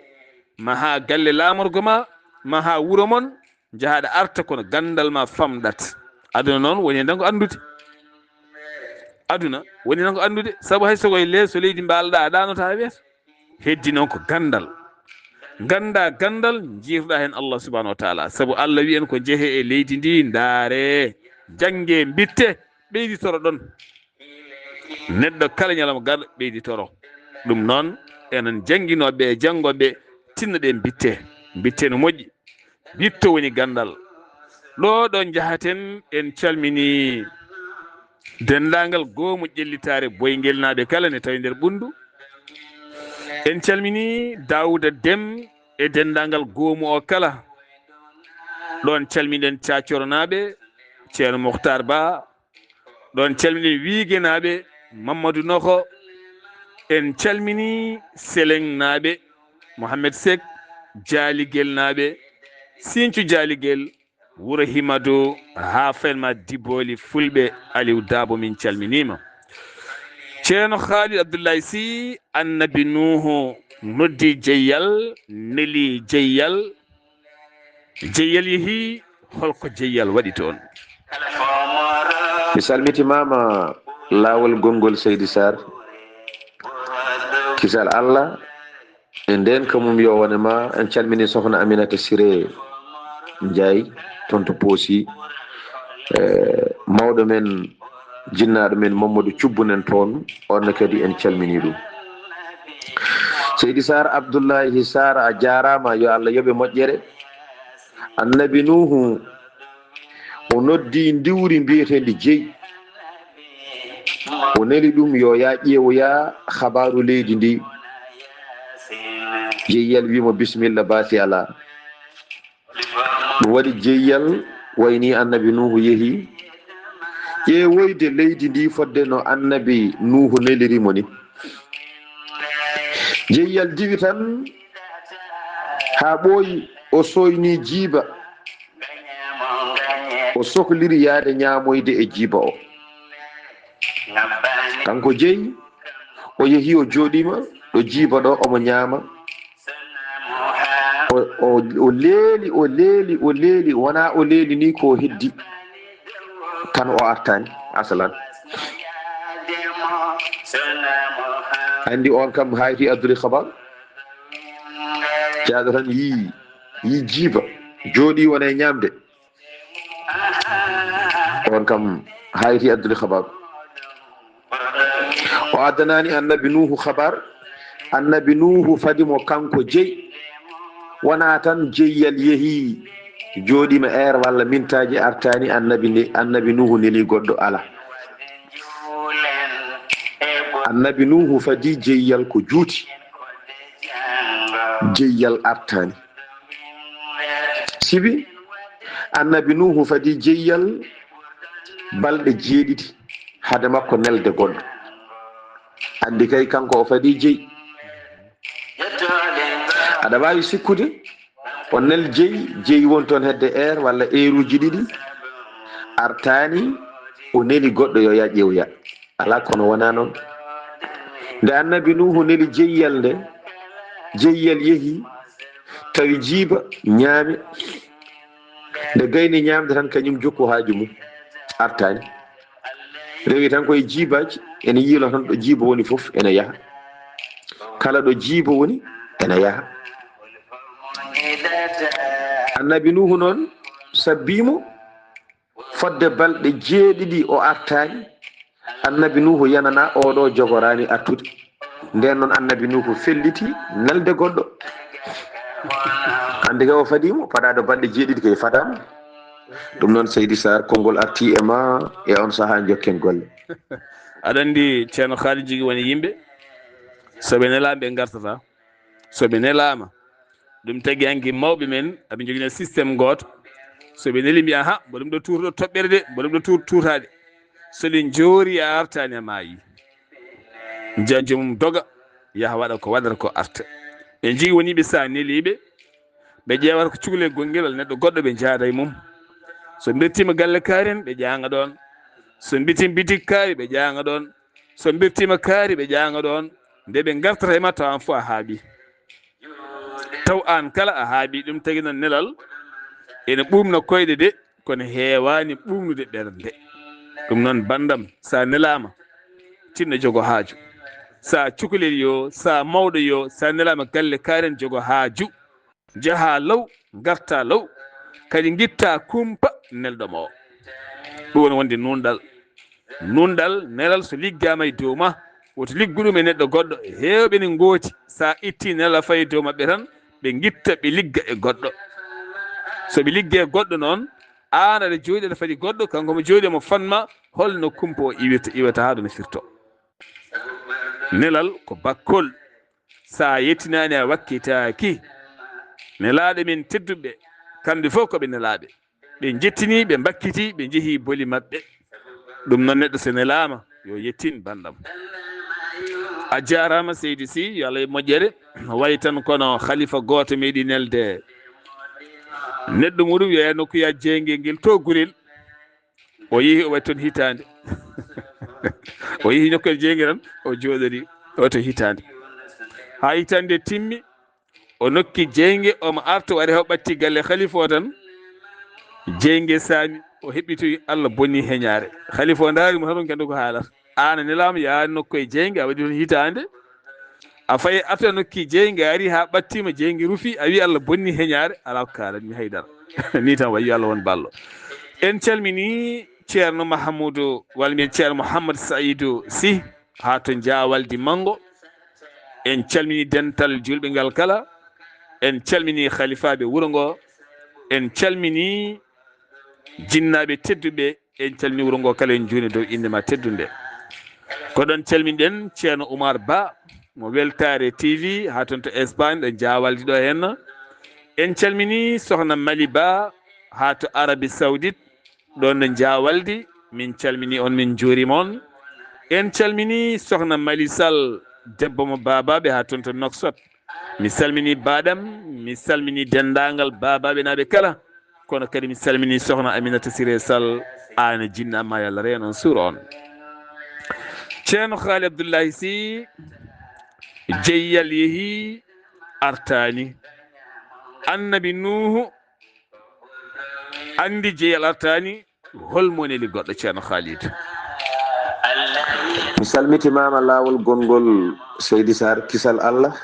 ma haa galle laamorgo ma, ma haa wuro mon, njahaɗa arta kono ganndal ma famɗat. Aduna noon woni hen tan ko anndude. Aduna woni tan ko anndude, sabu hay so koye leeso leydi mbaaloɗaa, a ɗaanoto haa weeso. Heddi noon ko ganndal. Ngannda ganndal, njiiruɗaa heen Allah subhanahu wa taala. Sabu Allah wiyen ko njehee e leydi ndi, ndaaree, janngee, mbittee, ɓeyditoro ɗon. Neɗɗo kala ñalawma garɗo ɓeyditoro. Ɗum noon, enen jannginooɓe e janngooɓe, tinno ɗe mbittee. Mbittee no moƴƴi. Witto woni ganndal. Ɗo ɗo njahaten, en calmini denndaangal goomu ƴellitaare Boyngel naaɓe kala ne tawi nder Ɓunndu. En calmini Daawuda Dem e denndaangal goomu o kala. Ɗoon calmiɗen Caacoronaaɓe, Ceerno Mukhtar Ba. Ɗoon calmiɗen Wiigenaaɓe, Mamadou Noho. En calmini Selengnaaɓe, Mohamed Seck, Jaaligel naaɓe, Siñcu Jaaligel, Wuro Himado, haa Felma Dibooli Fulɓe, Aliou Dabo, min calminiima. Ceerno Khalid Abdoulaye Sy, Annabi Nuuhu noddi jeyyal, neli jeyyal, jeyyal yehi, holko jeyyal waɗi toon? Mi salmitimaama laawol gonngol Seydi Sarr. Kisal Allah e ndeen ka mum yo wone ma. En calmini sohna Aminata Siré Ndiaye toon to Poosi. E mawɗo men, jinnaaɗo men Mamadou Cubbunen toon, on ne kadi en calmini ɗum. Seydi Sarr, Abdoulaye Sarr, a jaaraama, yo Allah yoɓe moƴƴere. Annabi Nuuhu, o noddi ndiwri mbiyeteendi jeyi. O neli ɗum yo yaa ƴeewoya habaaru leydi ndi. Jeyyal wiimo, "Bisimilla, baasi alaa." Ɗum waɗi jeyyal wayni Annabi Nuuhu yehi ƴeewoyde leydi ndi fodde no Annabi Nuuhu neliri mo ni. Jeyyal diwi tan haa ɓooyi, o soyni jiiba. O sohliri yaade ñaamoyde e jiiba o. Kanko jeyi, o yehi, o jooɗiima ɗo jiiba ɗo, omo ñaama. O, o, o leeli, o leeli, o leeli, wonaa o leeli ni ko heddi. Tan o artaani, asalan. Anndi on kam hayti addude habar. Jaaɗo tan yii, yii jiiba, jooɗii wona e ñaamde. On kam hayti addude habar. O addanaani Annabi Nuuhu habar. Annabi Nuuhu fadi mo kanko jeyi. Wonaa tan jeyyal yehi, jooɗiima heure walla mintaaji, artaani, Annabi ne, Annabi Nuuhu neli goɗɗo, alaa. Annabi Nuuhu fadi jeyyal ko juuti. Jeyyal artaani. Sibi Annabi Nuuhu fadi jeyyal balɗe jeeɗiɗi hade makko nelde goɗɗo. Anndi kay, kanko o fadi jeyi. Aɗa waawi sikkude o nel jeyi, jeyi won toon hedde heure walla heure uji ɗiɗi, artaani, o neli goɗɗo yo yaa ƴeewoya. Alaa, kono wonaa noon. Nde Annabi Nuuhu neli jeyyal nde, jeyyal yehi, tawi jiiba ñaami. Nde gayni ñaamde tan, kañum jokku haaju mum, artaani. Rewi tan koye jiibaaji, ene yiilo tan ɗo jiiba woni fof, ene yaha. Kala ɗo jiiba woni, ene yaha. Annabi Nuuhu noon, sabbii mo fodde balɗe jeeɗiɗi o artaani. Annabi Nuuhu yananaa, oɗo jogoraani artude. Ndeen noon Annabi Nuuhu felliti nelde goɗɗo. Anndi kay o fadii mo, fadaade balɗe jeeɗiɗi kay fadaama. Ɗum noon, Seydi Sarr, konngol artii e ma e on sahaa, njokken golle. Aɗa anndi, Ceerno Haali, jogii woni yimɓe, so ɓe nelaama ɓe ngartataa, so ɓe nelaama. Ɗum tagi hanki mawɓe men aɓe njogino système gooto. So ɓe neli mbiya, "Ha, mboɗo ɗum ɗo tuuruɗo toɓɓere de, mboɗo ɗum ɗo tuur-, tuutaade." So ɗi njoori a artaani a maayi. Njanjo mum doga, yaha waɗa ko waɗata ko arta. Ɓe njii woniiɓe so a neliiɓe, ɓe ƴeewata ko cukalel gongel walla neɗɗo goɗɗo ɓe njaada e mum. So mbirtiima galle kaari en, ɓe ƴaanga ɗoon. So mbirtiima bitik kaari, ɓe ƴaanga ɗoon. So mbirtiima kaari, ɓe ƴaanga ɗoon. Nde ɓe ngartata e ma tawa aan fof a haaɓi. Taw aan kala a haaɓi, ɗum tagi noon nelal ene ɓuumna koyɗe de, kono heewaani ɓuumnude ɓernde. Ɗum noon banndam, so a nelaama, tinno jogo haaju. So a cukalel yo, so a mawɗo yo, so a nelaama galle kaari en jogo haaju. Njaha law, ngarta law, kadi ngitta kumpa nelɗo ma o. Ɗum woni wonde nunɗal. Nunɗal, nelal so liggaama e dow ma, woto liggu ɗum e neɗɗo goɗɗo. Heewɓe ne ngooti, so a itti nelal a fayi e dow maɓɓe tan, ɓe ngitta ɓe ligga e goɗɗo. So ɓe ligga e goɗɗo noon, aan aɗa jooɗi aɗa fadi goɗɗo, kanko mo jooɗi mo fanma, holno kumpa o iwirta, iwata haa ɗo no firto. Nelal ko bakkol. So a yettinaani a wakkitaaki, nelaaɗo men tedduɓe, kamɓe fof ko ɓe nelaaɓe. Ɓe njettini, ɓe mbakkiti, ɓe njehi boli maɓɓe. Ɗum noon neɗɗo so nelaama, yo yettin banndam. A jaaraama seydi Sy, yo Allah e moƴƴere. Wayi tan kono khalifa gooto meeɗi nelde neɗɗo muɗum yo e nokkuya jeynge ngel to Gurel. O yehi o waɗi toon hitaande. O yehi nokkuya jeynge tan, o jooɗori o waɗi toon hitaande. Haa hitaande timmi, o nokki jeynge, omo arta, o ari haa o ɓatti galle khalifa o tan. Jeynge saami, o heɓɓitoyi, Allah bonni heñaare. Khalifa o ndaari mo tan, on kadi ko haalata. Aan a nelaama, yaha nokku e jeynge, a waɗi toon hitaande. A fayi arta nokki jeynge, a ari haa ɓattiima, jeynge rufi, a wi Allah bonni heñaare, alaa ko kaalanmi hay dara. Ni tan wayi, yo Allah won ballo. En calmini Ceerno Mahamudu, walla mbiyen Ceerno Mouhammad Saïdou Sy, haa to Jaawaldi Manngo. En calmini dental juulɓe ngal kala. En calmini khalifaaɓe wuro ngo. En calmini jinnaaɓe tedduɓe. En calmini wuro ngo kala, en njuuni dow innde ma teddunde. Ko ɗoon calminɗen Ceerno Oumar Ba, mo Weltaare T V, haa toon to Espagne, ɗo Jaawaldi ɗo heen. En calmini Sohna Mali Ba, haa to Arabie Saoudite, ɗoon ɗo Jaawaldi. Min calmini on, min njuurima on. En calmini Sohna Mali Sall, debbo mo Baabaaɓe, haa toon to Nouakchott. Mi salmini baaɗam, mi salmini denndaangal Baabaaɓe naaɓe kala. Kono kadi mi salmini Sohna Aminata Siré Sall, aan e jinnaaɓe ma, yo Allah reen on, suura on. Ceerno Haali Abdullahi Sy, jeyyal yehi artaani. Annabi Nuuhu anndi jeyyal artaani, hol mo neli goɗɗo, Ceerno Khalid? Mi salmitimaama laawol gonngol, Seydi Sarr, kisal Allah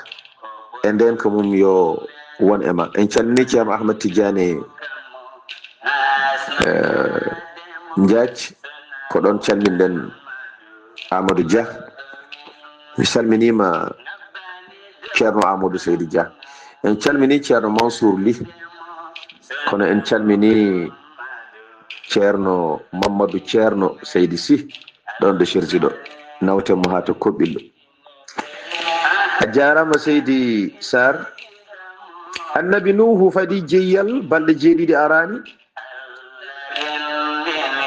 e ndeenka mum yo won e ma. En calmini Ceerno Ahmad Tidiane, eh, Ndiaye, ko ɗoon calminɗen Amadou Dia. Mi salminiima Ceerno Amadou Seydi Dia. En calmini Ceerno Mansour Ly. Kono en calmini Ceerno Mamadou Ceerno Seydi Sy, ɗoon ɗo Chersi ɗo. Nawten mo haa to Koɓɓillo. A jaaraama, Seydi Sarr. Annabi Nuuhu fadi jeyyal balɗe jeeɗiɗi araani.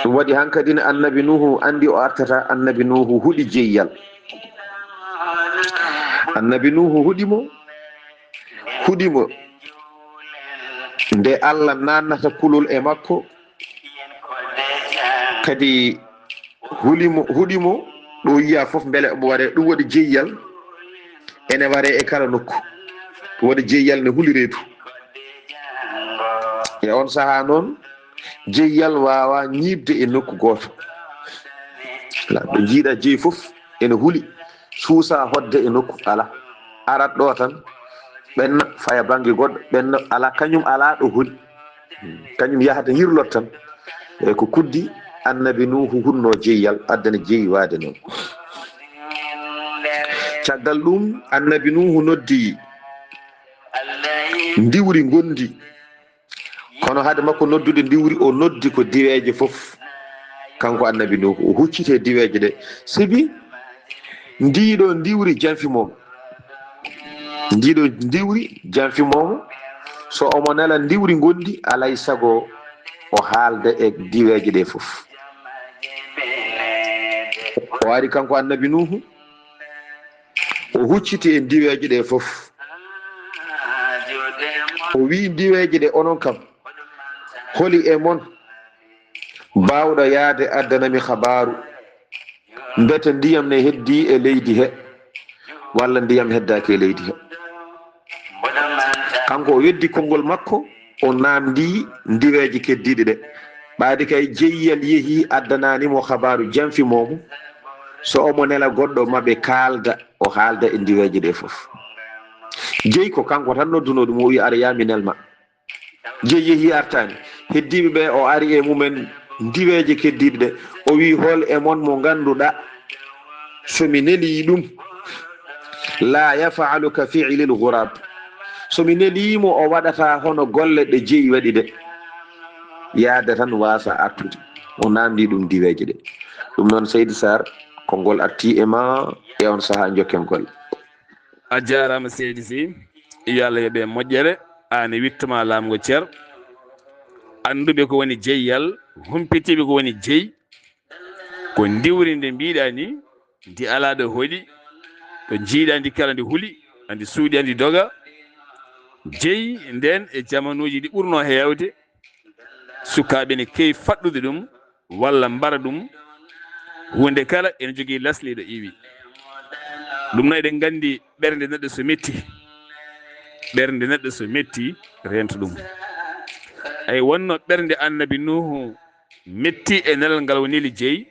Ɗum waɗi hankadin Annabi Nuuhu anndi o artata. Annabi Nuuhu huɗi jeyyal. Annabi Nuuhu huɗi mo, huɗi mo. Nde Allah naannata kulol e makko, kadi huli mo, huɗi mo, ɗo yiya fof mbele omo waɗe, ɗum waɗi jeyyal, ene waɗe e kala nokku. Ɗum waɗi jeyyal ne hulire du. E on sahaa noon, jeyyal waawa ñiiɓde e nokku gooto. Alaa, ɗo njiiɗa jeyi fof ene huli, suusa hoɗde e nokku, alaa. Arat ɗo tan, ɓenna, faya bannge goɗɗo, ɓenna, alaa, kañum alaa ɗo huli. Kañum yahata yirlot tan. E ko kuddi Annabi Nuuhu hunno jeyyal, addana jeyi waade noon. Caggal ɗum, Annabi Nuuhu noddi ndiwri ngondi. Kono hade makko noddude ndiwri, o noddi ko diweeje fof. Kanko Annabi Nuuhu, o hucciti e diweeje ɗe. Sibi ndiiɗo ndiwri janfi mo. Ndiiɗo ndiwri janfi mo. So omo nela ndiwri ngondi, alay sago o haalda e diweeje ɗe fof. O ari kanko annabi Nuuhu, o hucciti e ndiweeje ɗe fof. O wi'i ndiweeje ɗe, onon kam, holi e mon baawɗo yaade addana mi habaaru, mbete ndiyam ne heddii e leydi he, walla ndiyam heddaaki e leydi he? Kanko o weddi konngol makko, o naamndii ndiweeje keddiiɗe ɗe. Ɓaade kay, jeyyal yehi, addanaani mo habaaru, janfi mo mo. So omo nela goɗɗo ma ɓe kaalda, o haalda e ndiweeje ɗe fof. Jeyi ko kanko tan noddunoo ɗum, o wi'i, "Ara, yaa mi nel ma." Jeyi yehi, artaani. Heddiiɓe ɓe, o ari e mumen ndiweeje keddiiɗe ɗe. O wi'i, "Hol e mon mo ngannduɗaa, so mi nelii ɗum, la yaf'alu ka fi'lil ghurab. So mi nelii mo, o waɗata hono golle ɗe jeyi waɗi ɗe. Yaada tan, waasa artude." O naamndii ɗum ndiweeje ɗe. Ɗum noon, Seydi Sarr, konngol artii e ma e on sahaa, njokken golle. A jaaraama, Seydi Sy. Yo Allah yoɓ e moƴƴere. Aan e wiɗto ma laamgo cer. Annduɓe ko woni jeyyal, humpitiiɓe ko woni jeyi. Ko ndiwri ndi mbiiɗaa ni, ndi alaa ɗo hoɗi, ɗo njiiɗaa ndi kala ndi huli, andi suuɗi, andi doga. Jeyi nden e jamanuuji ɗi ɓurnoo heewde, sukaaɓe ne keewi faɗɗude ɗum walla mbara ɗum. Huunde kala ene jogii lasli ɗo iwi. Ɗum noon eɗen nganndi ɓernde neɗɗo so metti, ɓernde neɗɗo so metti reento ɗum. Ay wonno ɓernde annabi Nuuhu metti e nelal ngal o neli jeyi.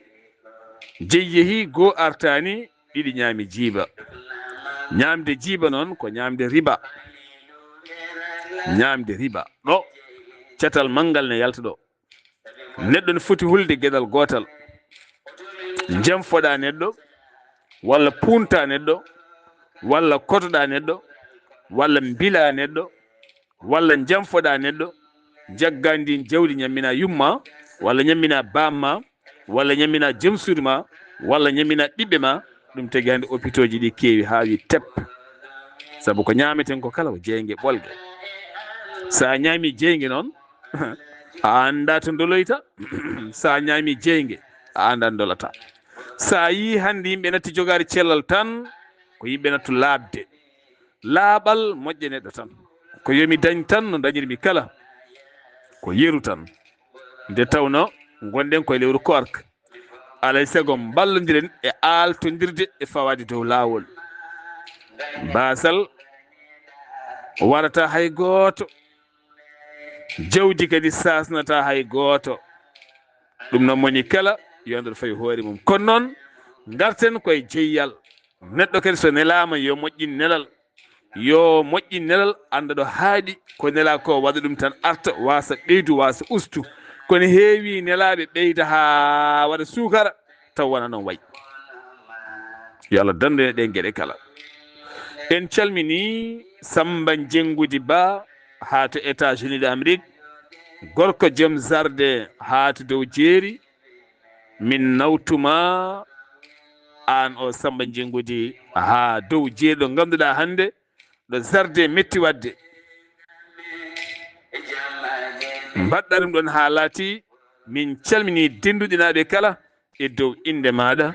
Jeyi yehi, goo artaani, ɗiɗi ñaami jiiba. Ñaamde jiiba noon ko ñaamde riba. Ñaamde riba. Ɗo catal manngal ne yalta ɗo. Neɗɗo ne foti hulde geɗal gootal. Jamfoɗaa neɗɗo, walla puuntaa neɗɗo, walla kotoɗaa neɗɗo, walla mbilaa neɗɗo, walla jamfoɗaa neɗɗo, njaggaa ndiin jawdi ñamminaa yumma, walla ñamminaa baamma, walla ñamminaa jom suudu ma, walla ñamminaa ɓiɓɓe ma, ɗum tagi hannde opitooji ɗi keewi haa wi tep. Sabu ko ñaameten ko kala ko jeynge ɓolge. So a ñaami jeynge noon, a anndaa to ndoloyta. So a ñaami jeynge, a anndaa ndolata. So a yii hannde yimɓe natti jogaade cellal tan, ko yimɓe nattu laaɓde. Laaɓal moƴƴe neɗɗo tan. Ko yo mi dañ tan no dañirmi kala. Ko yeru tan. Nde tawnoo ngonɗen koye lewru koorka. Alay sago mballondiren e aaltondirde e fawaade dow laawol. Baasal warata hay gooto. Jawdi kadi saasnata hay gooto. Ɗum noon moni kala yo andu fayi hoore mum. Kono noon ngarten koye jeyyal. Neɗɗo kadi so nelaama yo moƴƴin nelal. Yo moƴƴin nelal, annda ɗo haaɗi, ko nelaa ko waɗa ɗum tan arta, waasa ɓeydu, waasa ustu. Kono heewi nelaaɓe ɓeyda haa waɗa suukara, taw wona noon wayi. Yo Allah dandu en ɗeen geɗe kala. En calminii Samba Njenngudi Ba haa to États-Unis d'Amérique, gorko joom zarde haa to dow jeeri. Min nawtuma aan o Samba Njenngudi haa dow jeeri ɗo ngannduɗaa hannde ɗo zarde metti waɗde. Mbaɗɗa ɗum ɗon haa laatii, min calminii dennduɗinaaɓe kala e dow innde maaɗa.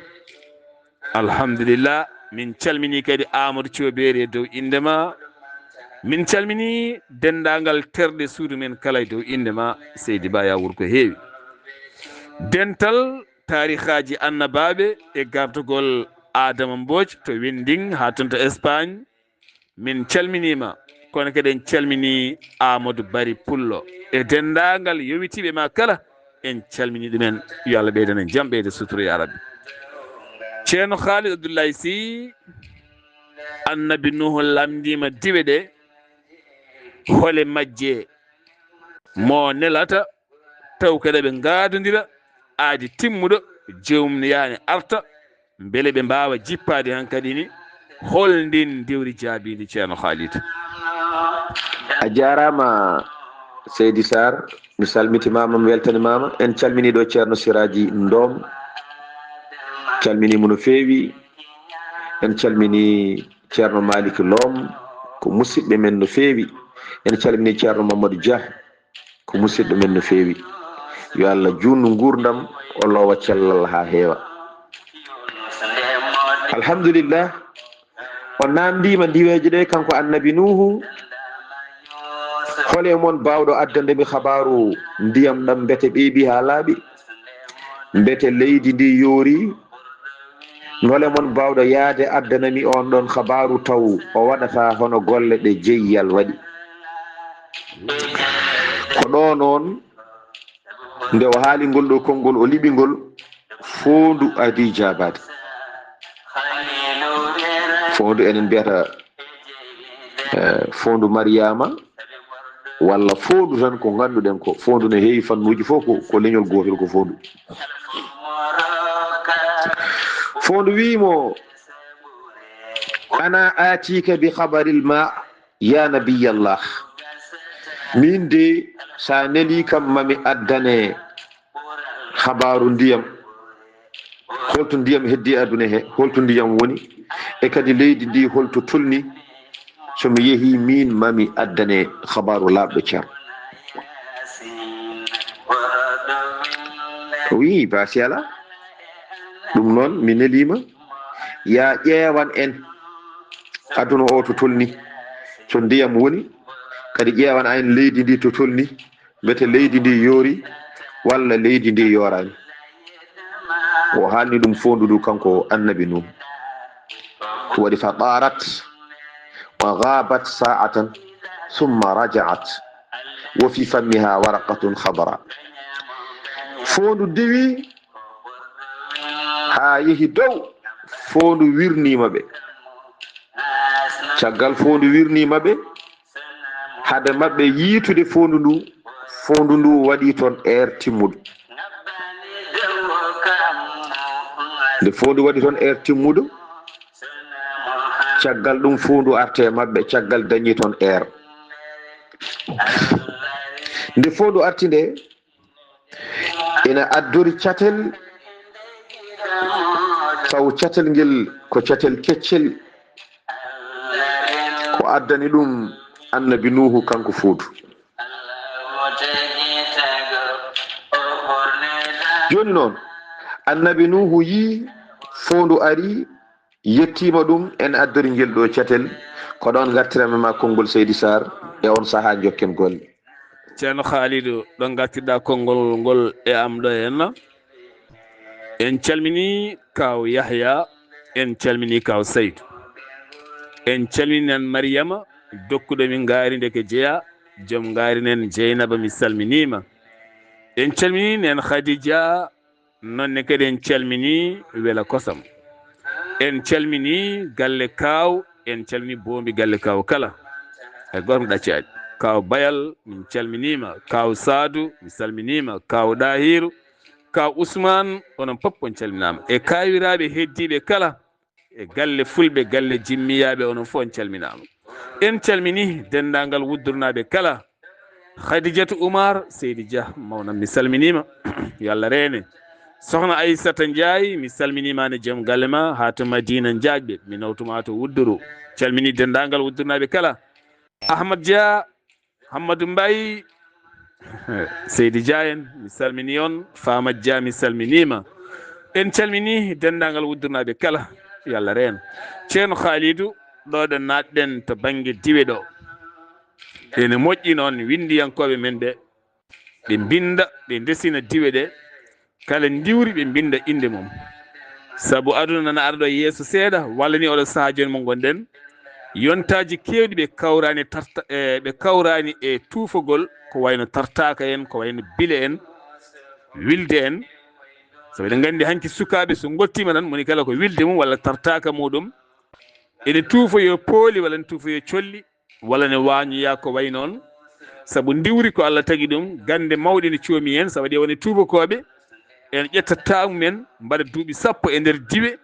Alhamdulillah, min calminii kadi Amadou Thiobeeri e dow innde ma. Min calminii denndaangal terɗe suudu men kala e dow innde ma, Seydi Ba, yaa wuur ko heewi. Dental taarihaaji annabaaɓe e gardagol Adama Mbodj to Winding haa toon to Espagne. Min calminiima, kono kadi en calminii Amadou Bari Pullo e denndaangal yowitiiɓe ma kala, en calminii ɗumen. Yo Allah ɓeydan en jam, ɓeyda sutura, yaa Rabbi. Ceerno Khalid Abdoulaye Sy, Annabi Nuuhu lamndiima diwe ɗe, hole majje mo nelata, taw kadi ɓe ngaadondira aadi timmuɗo, joomum ne yaani arta, mbele ɓe mbaawa jippaade hankadi ni, hol ndin dewri jaabiindi, Ceerno Khalid? A jaaraama, Seydi Sarr. Mi salmitimaama, mi weltanimaama. En calminii ɗo Ceerno Siraaji Ndoom, calminii mo no feewi. En calminii Ceerno Malick Loom, ko musidɓe men no feewi. En calminii Ceerno Mamadou Dia, ko musidɗo men no feewi. Yo Allah juutnu nguurndam, o loowa cellal haa heewa. Alhamdulillah. O naamndiima ndiweeje ɗe, kanko Annabi Nuuhu, hol e mon baawɗo addande mi habaaru ndiyam ɗam mbete ɓeeɓi haa laaɓi, mbete leydi ndi yoori? Hol e mon baawɗo yahde addana mi oon ɗoon habaaru taw o waɗataa hono golle ɗe jeyyal waɗi? Ko ɗo noon, nde o haali ngol ɗo konngol, o liɓi ngol, foondu adii jaabaade. Foondu enen mbiyata, eh, foondu Mariyaama, walla foondu tan ko ngannduɗen ko. Foondu ne heewi fannuuji fof, ko, ko leñol gootol, ko foondu. Foondu wii mo, "Ana aatika bi khabaril maa, ya nabiyallah." Min de, sa neli kam, mami addane habaaru ndiyam. Holto ndiyam heddi aduna he? Holto ndiyam woni? E kadi leydi ndi holto tolni? So mi yehi min, mami addane habaaru laaɓɗo, Ceerno. O wi, "Baasi alaa. Ɗum noon, mi neliima. Ya ƴeewan en aduna o to tolni. So ndiyam woni, kadi ƴeewan en leydi ndi to tolni. Mbete leydi ndi yoori, walla leydi ndi yooraani?" O haalni ɗum foondu ndu, kanko Annabi Nuuhu. Waɗi fa taarat wa gaabat saa'atan summa rajaat wa fi fammiha waraqatun khadra. Foondu diwi haa yehi dow, foondu wirniima ɓe. Caggal foondu wirniima ɓe, hade maɓɓe yiitude foondu ndu, foondu ndu waɗi toon eer timmuɗo. Nde foondu waɗi toon eer timmuɗo, caggal ɗum foondu arte maɓɓe, caggal dañi toon eer. Nde foondu arti nde, ina addori catel, taw catel ngel ko catel keccel, ko addani ɗum Annabi Nuuhu, kanko foondu. Jooni noon, Annabi Nuuhu yii foondu ari, yettiima ɗum, en addori ngel ɗo catel. Ko ɗoon ngartiranmi ma konngol, Seydi Sarr, e oon sahaa njokken golle. Ceerno Khalidou, ɗo ngartirɗa konngol ngol e am ɗo henna. En calmini Kaaw Yahya, en calmini Kaaw Saydu. En calmini nan Mariyama, dokkuɗo min ngaari nde ke jeya, joom ngaari nen Jeynaba, mi salminiima. En calmini nen Khadija, noon ne kadi en calmini Wela Kosam. En calmini galle Kaaw, en calmini boombi galle Kaaw kala. Hay gooto mi ɗaccaani. Kaaw Bayal, min calminiima. Kaaw Saadu, mi salminiima. Kaaw Ɗahiru, Kaaw Usmaan, onon pop on calminaama. E kaawiraaɓe heddiiɓe kala, e galle fulɓe, galle jimmiyaaɓe, onon fof on calminaama. En calmini denndaangal wuddurnaaɓe kala. Khadijatu Umar, Seydi Dia, mawnam, mi salminiima. Yo Allah reene. Sokhna Aissata Ndiaye, mi salminiima ne joom galle ma, haa to Madina Njaajɓe, mi nawtuma to Wudduru. Calmini denndaangal wuddurnaaɓe kala. Ahmad Dia, Hammadou Mbaye, Seydi Dia en, mi salmini on. Fama Dia, mi salminiima. En calmini denndaangal wuddurnaaɓe kala. Yo Allah reen. Ceerno Khalidou, ɗo ɗo naatɗen to bannge diwe ɗo. Ene moƴƴi noon winndiyankooɓe men ɓe, ɓe mbinnda, ɓe ndesina diwe ɗe, kala ndiwri ɓe mbinnda innde mum. Sabu aduna nana ara ɗo yeeso seeɗa, walla ni oɗo sahaa jooni mo ngonɗen, yontaaji keewɗi ɓe kawraani tarta-, e, ɓe kawraani e tuufagol, ko wayno tartaaka en, ko wayno bile en, wilde en. Sabu eɗen nganndi hanki sukaaɓe so ngottiima tan, moni kala ko wilde mum walla tartaaka muɗum. Ene tuufoyo pooli walla ne tuufoyo colli, walla ne waañoya ko wayi noon. Sabu ndiwri ko Allah tagi ɗum, gannde mawɗe ne coomi heen, sabu waɗi woni tuubakooɓe, en ƴetta taamu men, mbaɗa duuɓi sappo e nder diwe,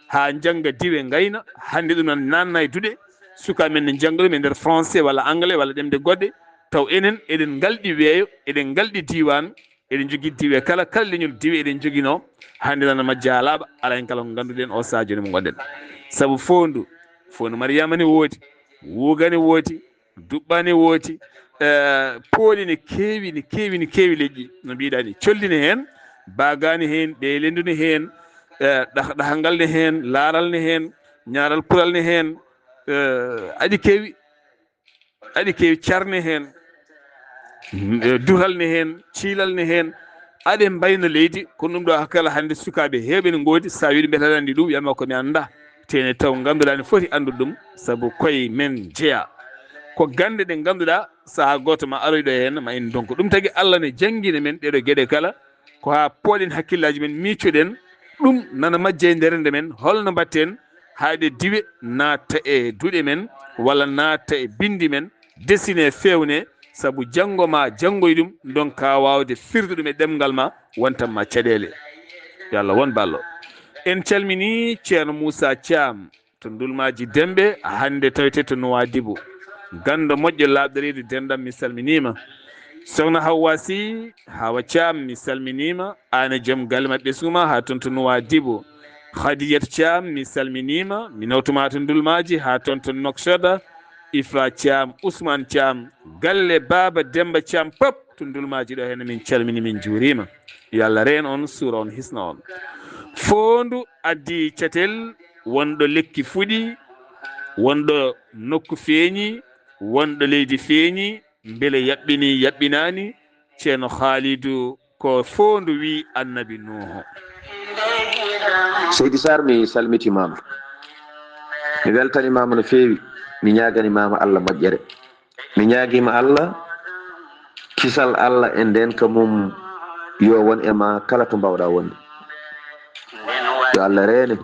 haa njannga diwe, ngayna. Hannde ɗum nan naatna e duɗe, sukaaɓe men ne njannga ɗum e nder français walla anglais walla ɗemɗe goɗɗe, taw enen eɗen ngalɗi weeyo, eɗen ngalɗi diiwaan, eɗen njogii diwe kala, kala leñol diwe eɗen njoginoo. Hannde nana majjaa laaɓa, alaa heen kala ko ngannduɗen o sahaa jooni mo ngonɗen. Sabu foondu, foondu Mariyaama ne woodi, wuuga ne woodi, duɓɓa ne woodi, eh, pooli ne keewi, ne keewi, ne keewi leƴƴi, no mbiɗa ni. Colli ne heen, baagaani heen, ɓeelendu ne heen, eh, ɗah-, ɗahangal ne heen, laaral ne heen, ñaaral pural ne heen, eh, aɗi kewi, aɗi kewi, carne heen, eh, dural ne heen, ciilal ne heen, aɗe mbayna leydi. Kono ɗum ɗo kala hannde sukaaɓe heewɓe ne ngoodi, so a wii ɗum mbiyata aɗa anndi ɗum, wiyama ko mi annda. Tene taw ngannduɗaa ne foti anndude ɗum, sabu koye men jeyaa. Ko gannde ɗe ngannduɗaa, sahaa gooto ma aroy ɗo heen, ma en ndonku. Ɗum tagi Allah ne janngina men ɗeɗo geɗe kala, ko haa pooɗen hakkillaaji men, miicoɗen ɗum nana majja e nder rende men, holno mbaɗten haa ɗe diwe naatta e duɗe men, walla naatta e binndi men, desine, feewne, sabu janngo ma janngoy ɗum, ndonka waawde firde ɗum e ɗemngal ma, wontan ma caɗeele. Yo Allah won ballo. En calmini Ceerno Muusa Caam to Ndulmaaji Demɓe, hannde tawete to Nuwaadibu. Ganndo moƴƴo laaɓɗo reedu denɗam, mi salminiima. Sokhna Hawwa Sy, Hawa Caam, mi salminiima. Aan e joom galle ma, ɓesngu ma haa toon to Nuwaadibu. Khadijat Caam, mi salminiima. Mi nawtuma to Ndulmaaji haa toon to Nouakchott. Ifa Caam, Ousmane Caam, galle Baaba Demba Caam pop to Ndulmaaji ɗo heen, min calmini, min njuuriima. Yo Allah reen on, suura on, hisna on. Foondu addi catel, wonɗo lekki fuɗi, wonɗo nokku feeñi, wonɗo leydi feeñi, mbele yaɓɓini, yaɓɓinaani, Ceerno Haalidu, ko foondu wi Annabi Nuuhu. Seydi Sarr, mi salmitimaama. Mi weltanimaama no feewi. Mi ñaagani maama Allah moƴƴere. Mi ñaagiima Allah, kisal Allah e ndeenka mum yo won e ma kala to mbawɗa wonde. Yo Allah reene.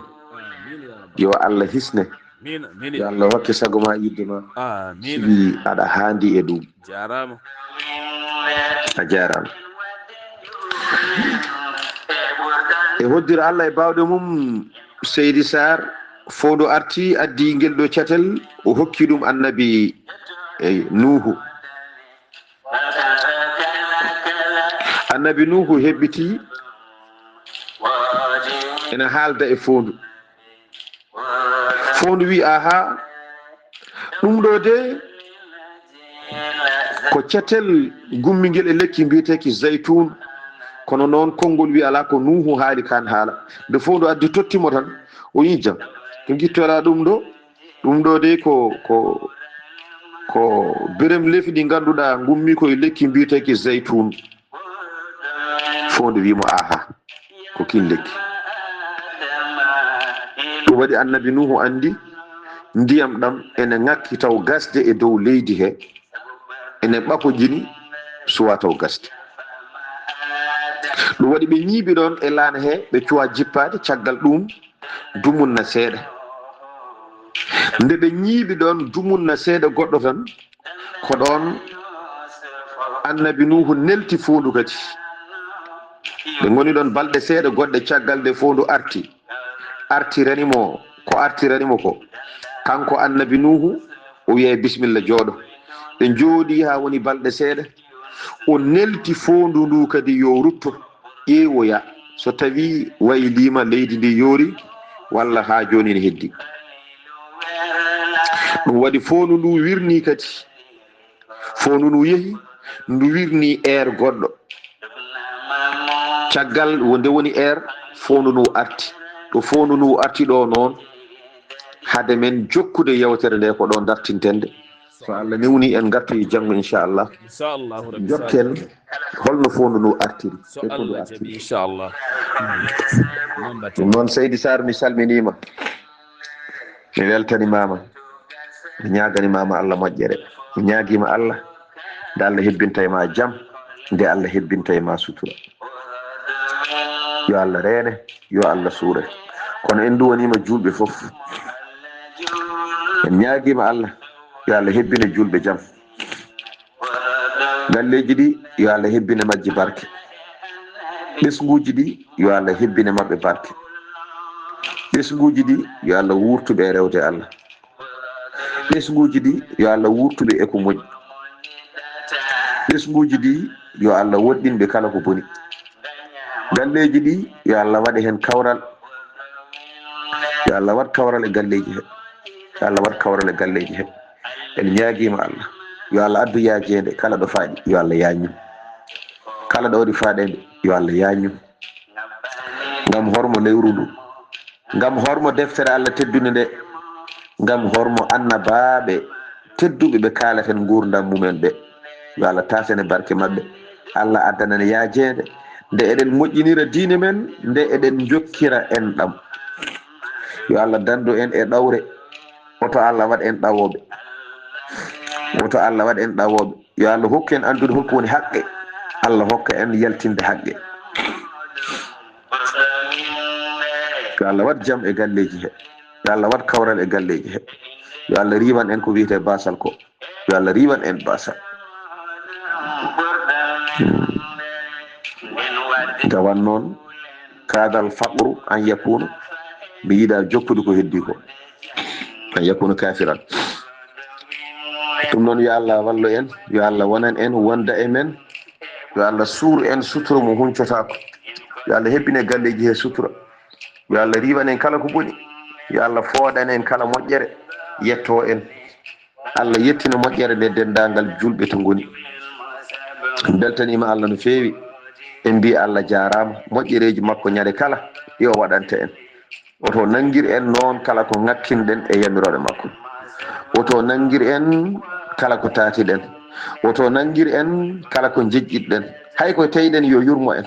Yo Allah hisne. Yo Allah hokke sago ma yidde ma. Sibi aɗa haandi e ɗum. Jaaraama. A jaaraama. E hoddira Allah e baawɗe mum, Seydi Sarr, foondu arti, addi ngel ɗo catel, o hokki ɗum Annabi, eh, Nuuhu. Annabi Nuuhu heɓɓiti, ena haalda e foondu. Foondu wi, "Aha, ɗum ɗo de ko catel gummingel e lekki mbiyeteeki zaytun." Kono noon konngol wi alaa, ko Nuuhu haali kaan haala. Nde foondu addi tottimo tan, o wi, "Jam, to ngittoɗaa ɗum ɗo?" Ɗum ɗo de ko, ko, ko berem lefi ɗi ngannduɗaa ngummi ko e lekki mbiyeteeki zaytun. Foondu wi mo, "Aha, ko kin lekki." Ɗum waɗi Annabi Nuuhu anndi ndiyam ɗam ene ŋakki taw gasde e dow leydi he, ene ɓakojini suwa taw gasde. Ɗum waɗi ɓe ñiiɓi ɗoon e laana he, ɓe cuwa jippaade, caggal ɗum dumunna seeɗa. Nde ɓe ñiiɓi ɗoon dumunna seeɗa goɗɗo tan, ko ɗoon Annabi Nuuhu nelti foondu kadi. Ɓe ngoni ɗoon balɗe seeɗa goɗɗe, caggal nde foondu arti. Artirani mo ko artirani mo ko. Kanko Annabi Nuuhu, o wiya, "Bismilla, jooɗo." Ɓe njooɗii haa woni balɗe seeɗa. O nelti foondu ndu kadi yo rutto, ƴeewoya so tawii wayliima, leydi ndi yoori, walla haa jooni ne heddi. Ɗum waɗi foondu ndu wirnii kadi. Foondu ndu yehi, ndu wirnii eer goɗɗo. Caggal wo-, nde woni eer, foondu ndu arti. Ɗo foondu ndu arti ɗo noon, hade men jokkude yewtere nde, ko ɗo dartinten nde. So Allah newni, en ngartoyi janngo, inchallah. Inchallahu Rabbi. Jokken holno foondu ndu artiri. So e ko ndu Allah artiri. Jaɓi, inchallah. Noon mbaɗten. Ɗum noon, Seydi Sarr, mi salminiima. Mi weltanimaama. Mi ñaaganimaama Allah moƴƴere. Mi ñaagiima Allah, nde Allah hebbinta e ma jam, nde Allah hebbinta e ma sutura. Yo Allah reene, yo Allah suure. Kono en nduwaniima juulɓe fof. En ñaagiima Allah, yo Allah hebbine juulɓe jam. Galleeji ɗi, yo Allah hebbine majji barke. Ɓesnguuji ɗi, yo Allah hebbine maɓɓe barke. Ɓesnguuji ɗi, yo Allah wuurtu ɓe e rewde Allah. Ɓesnguuji ɗi, yo Allah wuurtu ɓe e ko moƴƴi. Ɓesnguuji ɗi, yo Allah woɗɗin ɓe kala ko boni. Galleeji ɗi, yo Allah waɗe heen kawral. Yo Allah waɗ kawral e galleeji he. Yo Allah waɗ kawral e galleeji he. En ñaagiima Allah. Yo Allah addu yaajeende kala ɗo faaɗi, yo Allah yaañu. Kala ɗo waɗi faaɗeende, yo Allah yaañu. Ngam hormo lewru ndu, Ngam hormo deftere Allah teddunde nde, ngam hormo annabaaɓe tedduɓe ɓe kaalaten nguurndam mumen ɓe. Yo Allah taas en e barke maɓɓe. Allah addanan yaajeende nde eɗen moƴƴinira diine men, nde eɗen njokkira enɗam. Yo Allah dandu en e ɗawre. Woto Allah waɗ en ɗawooɓe. Woto Allah waɗ en ɗawooɓe. Yo Allah hokku en anndude holko woni haqqe. Allah hokka en yaltinde haqqe. Yo Allah waɗ jam e galleeji he. Yo Allah waɗ kawral e galleeji he. Yo Allah riiwan en ko wiyetee baasal ko. Yo Allah riiwan en baasal. Hmm. Gawan noon, kaadal faqru an yakuna, mi yiɗa jokkude ko heddi ko. An yakuna kafiran. Ɗum noon, yo Allah wallu en, yo Allah wonan en, wonda e men, yo Allah suur en sutura mo huncotaako. Yo Allah hebbine galleeji he sutura. Yo Allah riiwan en kala ko boni. Yo Allah fooɗan en kala moƴƴere, yetto en. Allah yettina moƴƴere nde denndaangal julɓe to ngoni. En mbeltaniima Allah no feewi. En mbii Allah jaaraama. Moƴƴereeji makko ñande kala yo waɗante en. Woto nanngir en noon kala ko ŋakkinɗen e yamirooɗe makko. Woto nanngir en kala ko taatiɗen. Woto nanngir en kala ko njejjitɗen. Hay ko teyɗen yo yurmo en.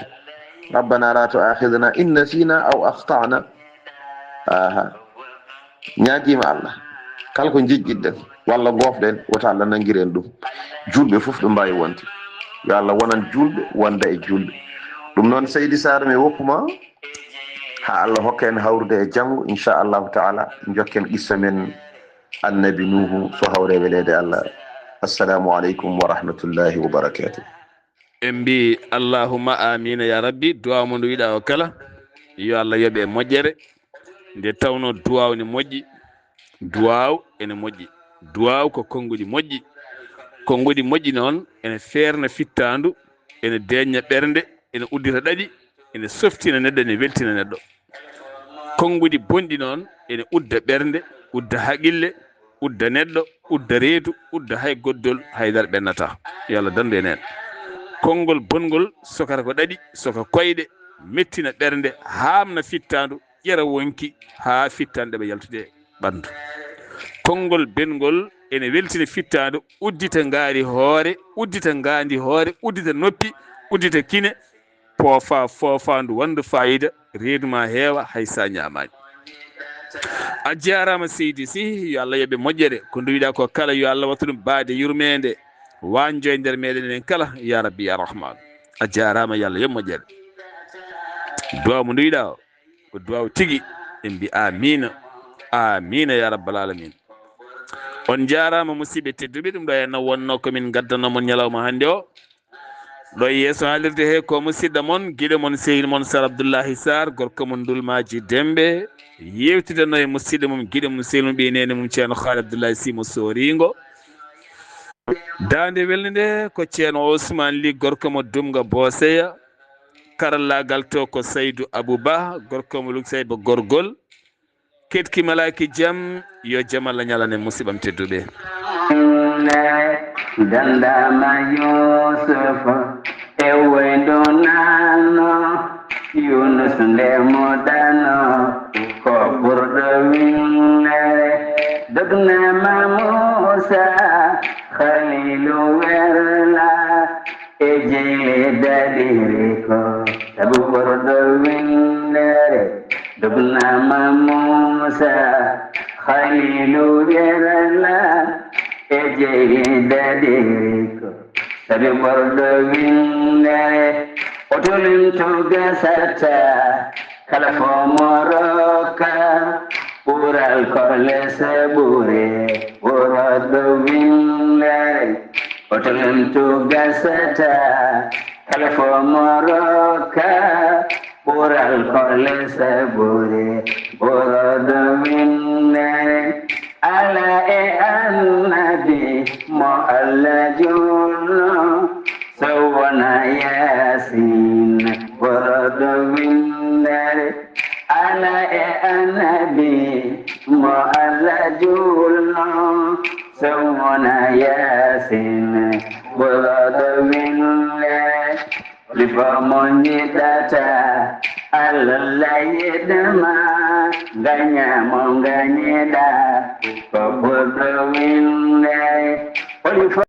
Rabbana la tu'akhidhna in nasina aw akhta'na. Aha. Ñaagiima Allah. Kala ko njejjitɗen walla ngoofɗen, woto Allah nanngir en ɗum. Julɓe fof ɗo mbaawi wonde. Yo Allah wonan julɓe, wonda e julɓe. Ɗum noon, Seydi Sar, mi woppuma. Haa Allah hokka en hawrude e janngo, inchallahu taala, njokken qissa men Annabi Nuuhu, so hawre weleede Allah. Assalamu aleykum wa rahmatullahi wa barakatuh. En mbi allahumma amina ya rabbi. Duwaw mo ndu yiɗa o kala, yo Allah yoɓe e moƴƴere. Nde tawno duwaw ne moƴƴi, duwaw ene moƴƴi. Duwaw ko konnguɗi moƴƴi. Konnguɗi moƴƴi noon ene feerna fittaandu, ene deeƴna ɓernde, ene uddita ɗaɗi, ene softina neɗɗo, ene weltina neɗɗo. Konnguɗi bonɗi noon ene udda ɓernde, udda haqille, udda neɗɗo, udda reedu, udda hay goddol, haydara ɓennata. Yo Allah dandu en heen. Konngol bonngol sokata ko ɗaɗi, soka koyɗe, mettina ɓernde, haamna fittaandu, ƴera wonki haa fittaandu ɗaɓa yaltude ɓanndu. Konngol belngol ene weltina fittaandu, uddita ngaari hoore, uddita ngaandi hoore, uddita noppi, uddita kine, poofa foofaandu wanndu faayiida, reedu ma heewa hay sa ñaamaani. A jaaraama seydi Sy, yo Allah yoɓe moƴƴere. Ko nduwiɗa ko kala, yo Allah wattu ɗum baade yurmeende, waanjo e nder meɗen en kala, ya rabbi ya rahman. A jaaraama, yo Allah yoɓ moƴƴere. Duwaw mo nduwiɗa o, ko duwaw tigi. En mbi amina, amina ya rabbal alamin. On jaaraama musidɓe tedduɓe, ɗum ɗo henno wonno ko min gaddanoo mon ñalawma hannde o. Ɗo e yeeso haalirde he ko musidɗo mon, giɗo mon, sehil mon Sar Abdoullahi Sarr, gorko mon Ndulmaaji Demɓe, yewtidanoo e musidɗo mum, giɗo mum, sehil mum, ɓiy neene mum Ceerno Haali Abdoullahi Sy mo Sooringo. Daande welnde nde ko Ceerno Ousmane Ly, gorko mo Dumga Booseya. Karallaagal to ko Saydu Abou Ba, gorko mo Luksayba Gorgol. Ketki malaaki jam, yo jam Allah ñalane musiɓam tedduɓe. Dandama Yusuf e waydo nano, Yunus nde mo dano, ko ɓurɗo winde. Dognama Musa, Khalilu werla, e jeyle daɗiri ko, sabu ɓurɗo windere, dognama Musa, Khalilu werla, e jeyle daɗiri ko, sabu ɓurɗo windere, oto limtu gasata, kala fo mo rokka, ɓural ko lese ɓure, ɓurɗo windere. Oto limtu gasata, kala fo mo rokka, ɓural ko lese ɓure, ɓurɗo windere. Ala e annabi mo Allah julno, so wona Yaasin, ɓurɗo windere. Ala e annabi mo Allah julno, so wona Yaasin, ɓurɗo winde. Lifa mo njiɗata, Allah yeddama, gaña mo gañeɗa, ko goɗɗo winde. Holi fo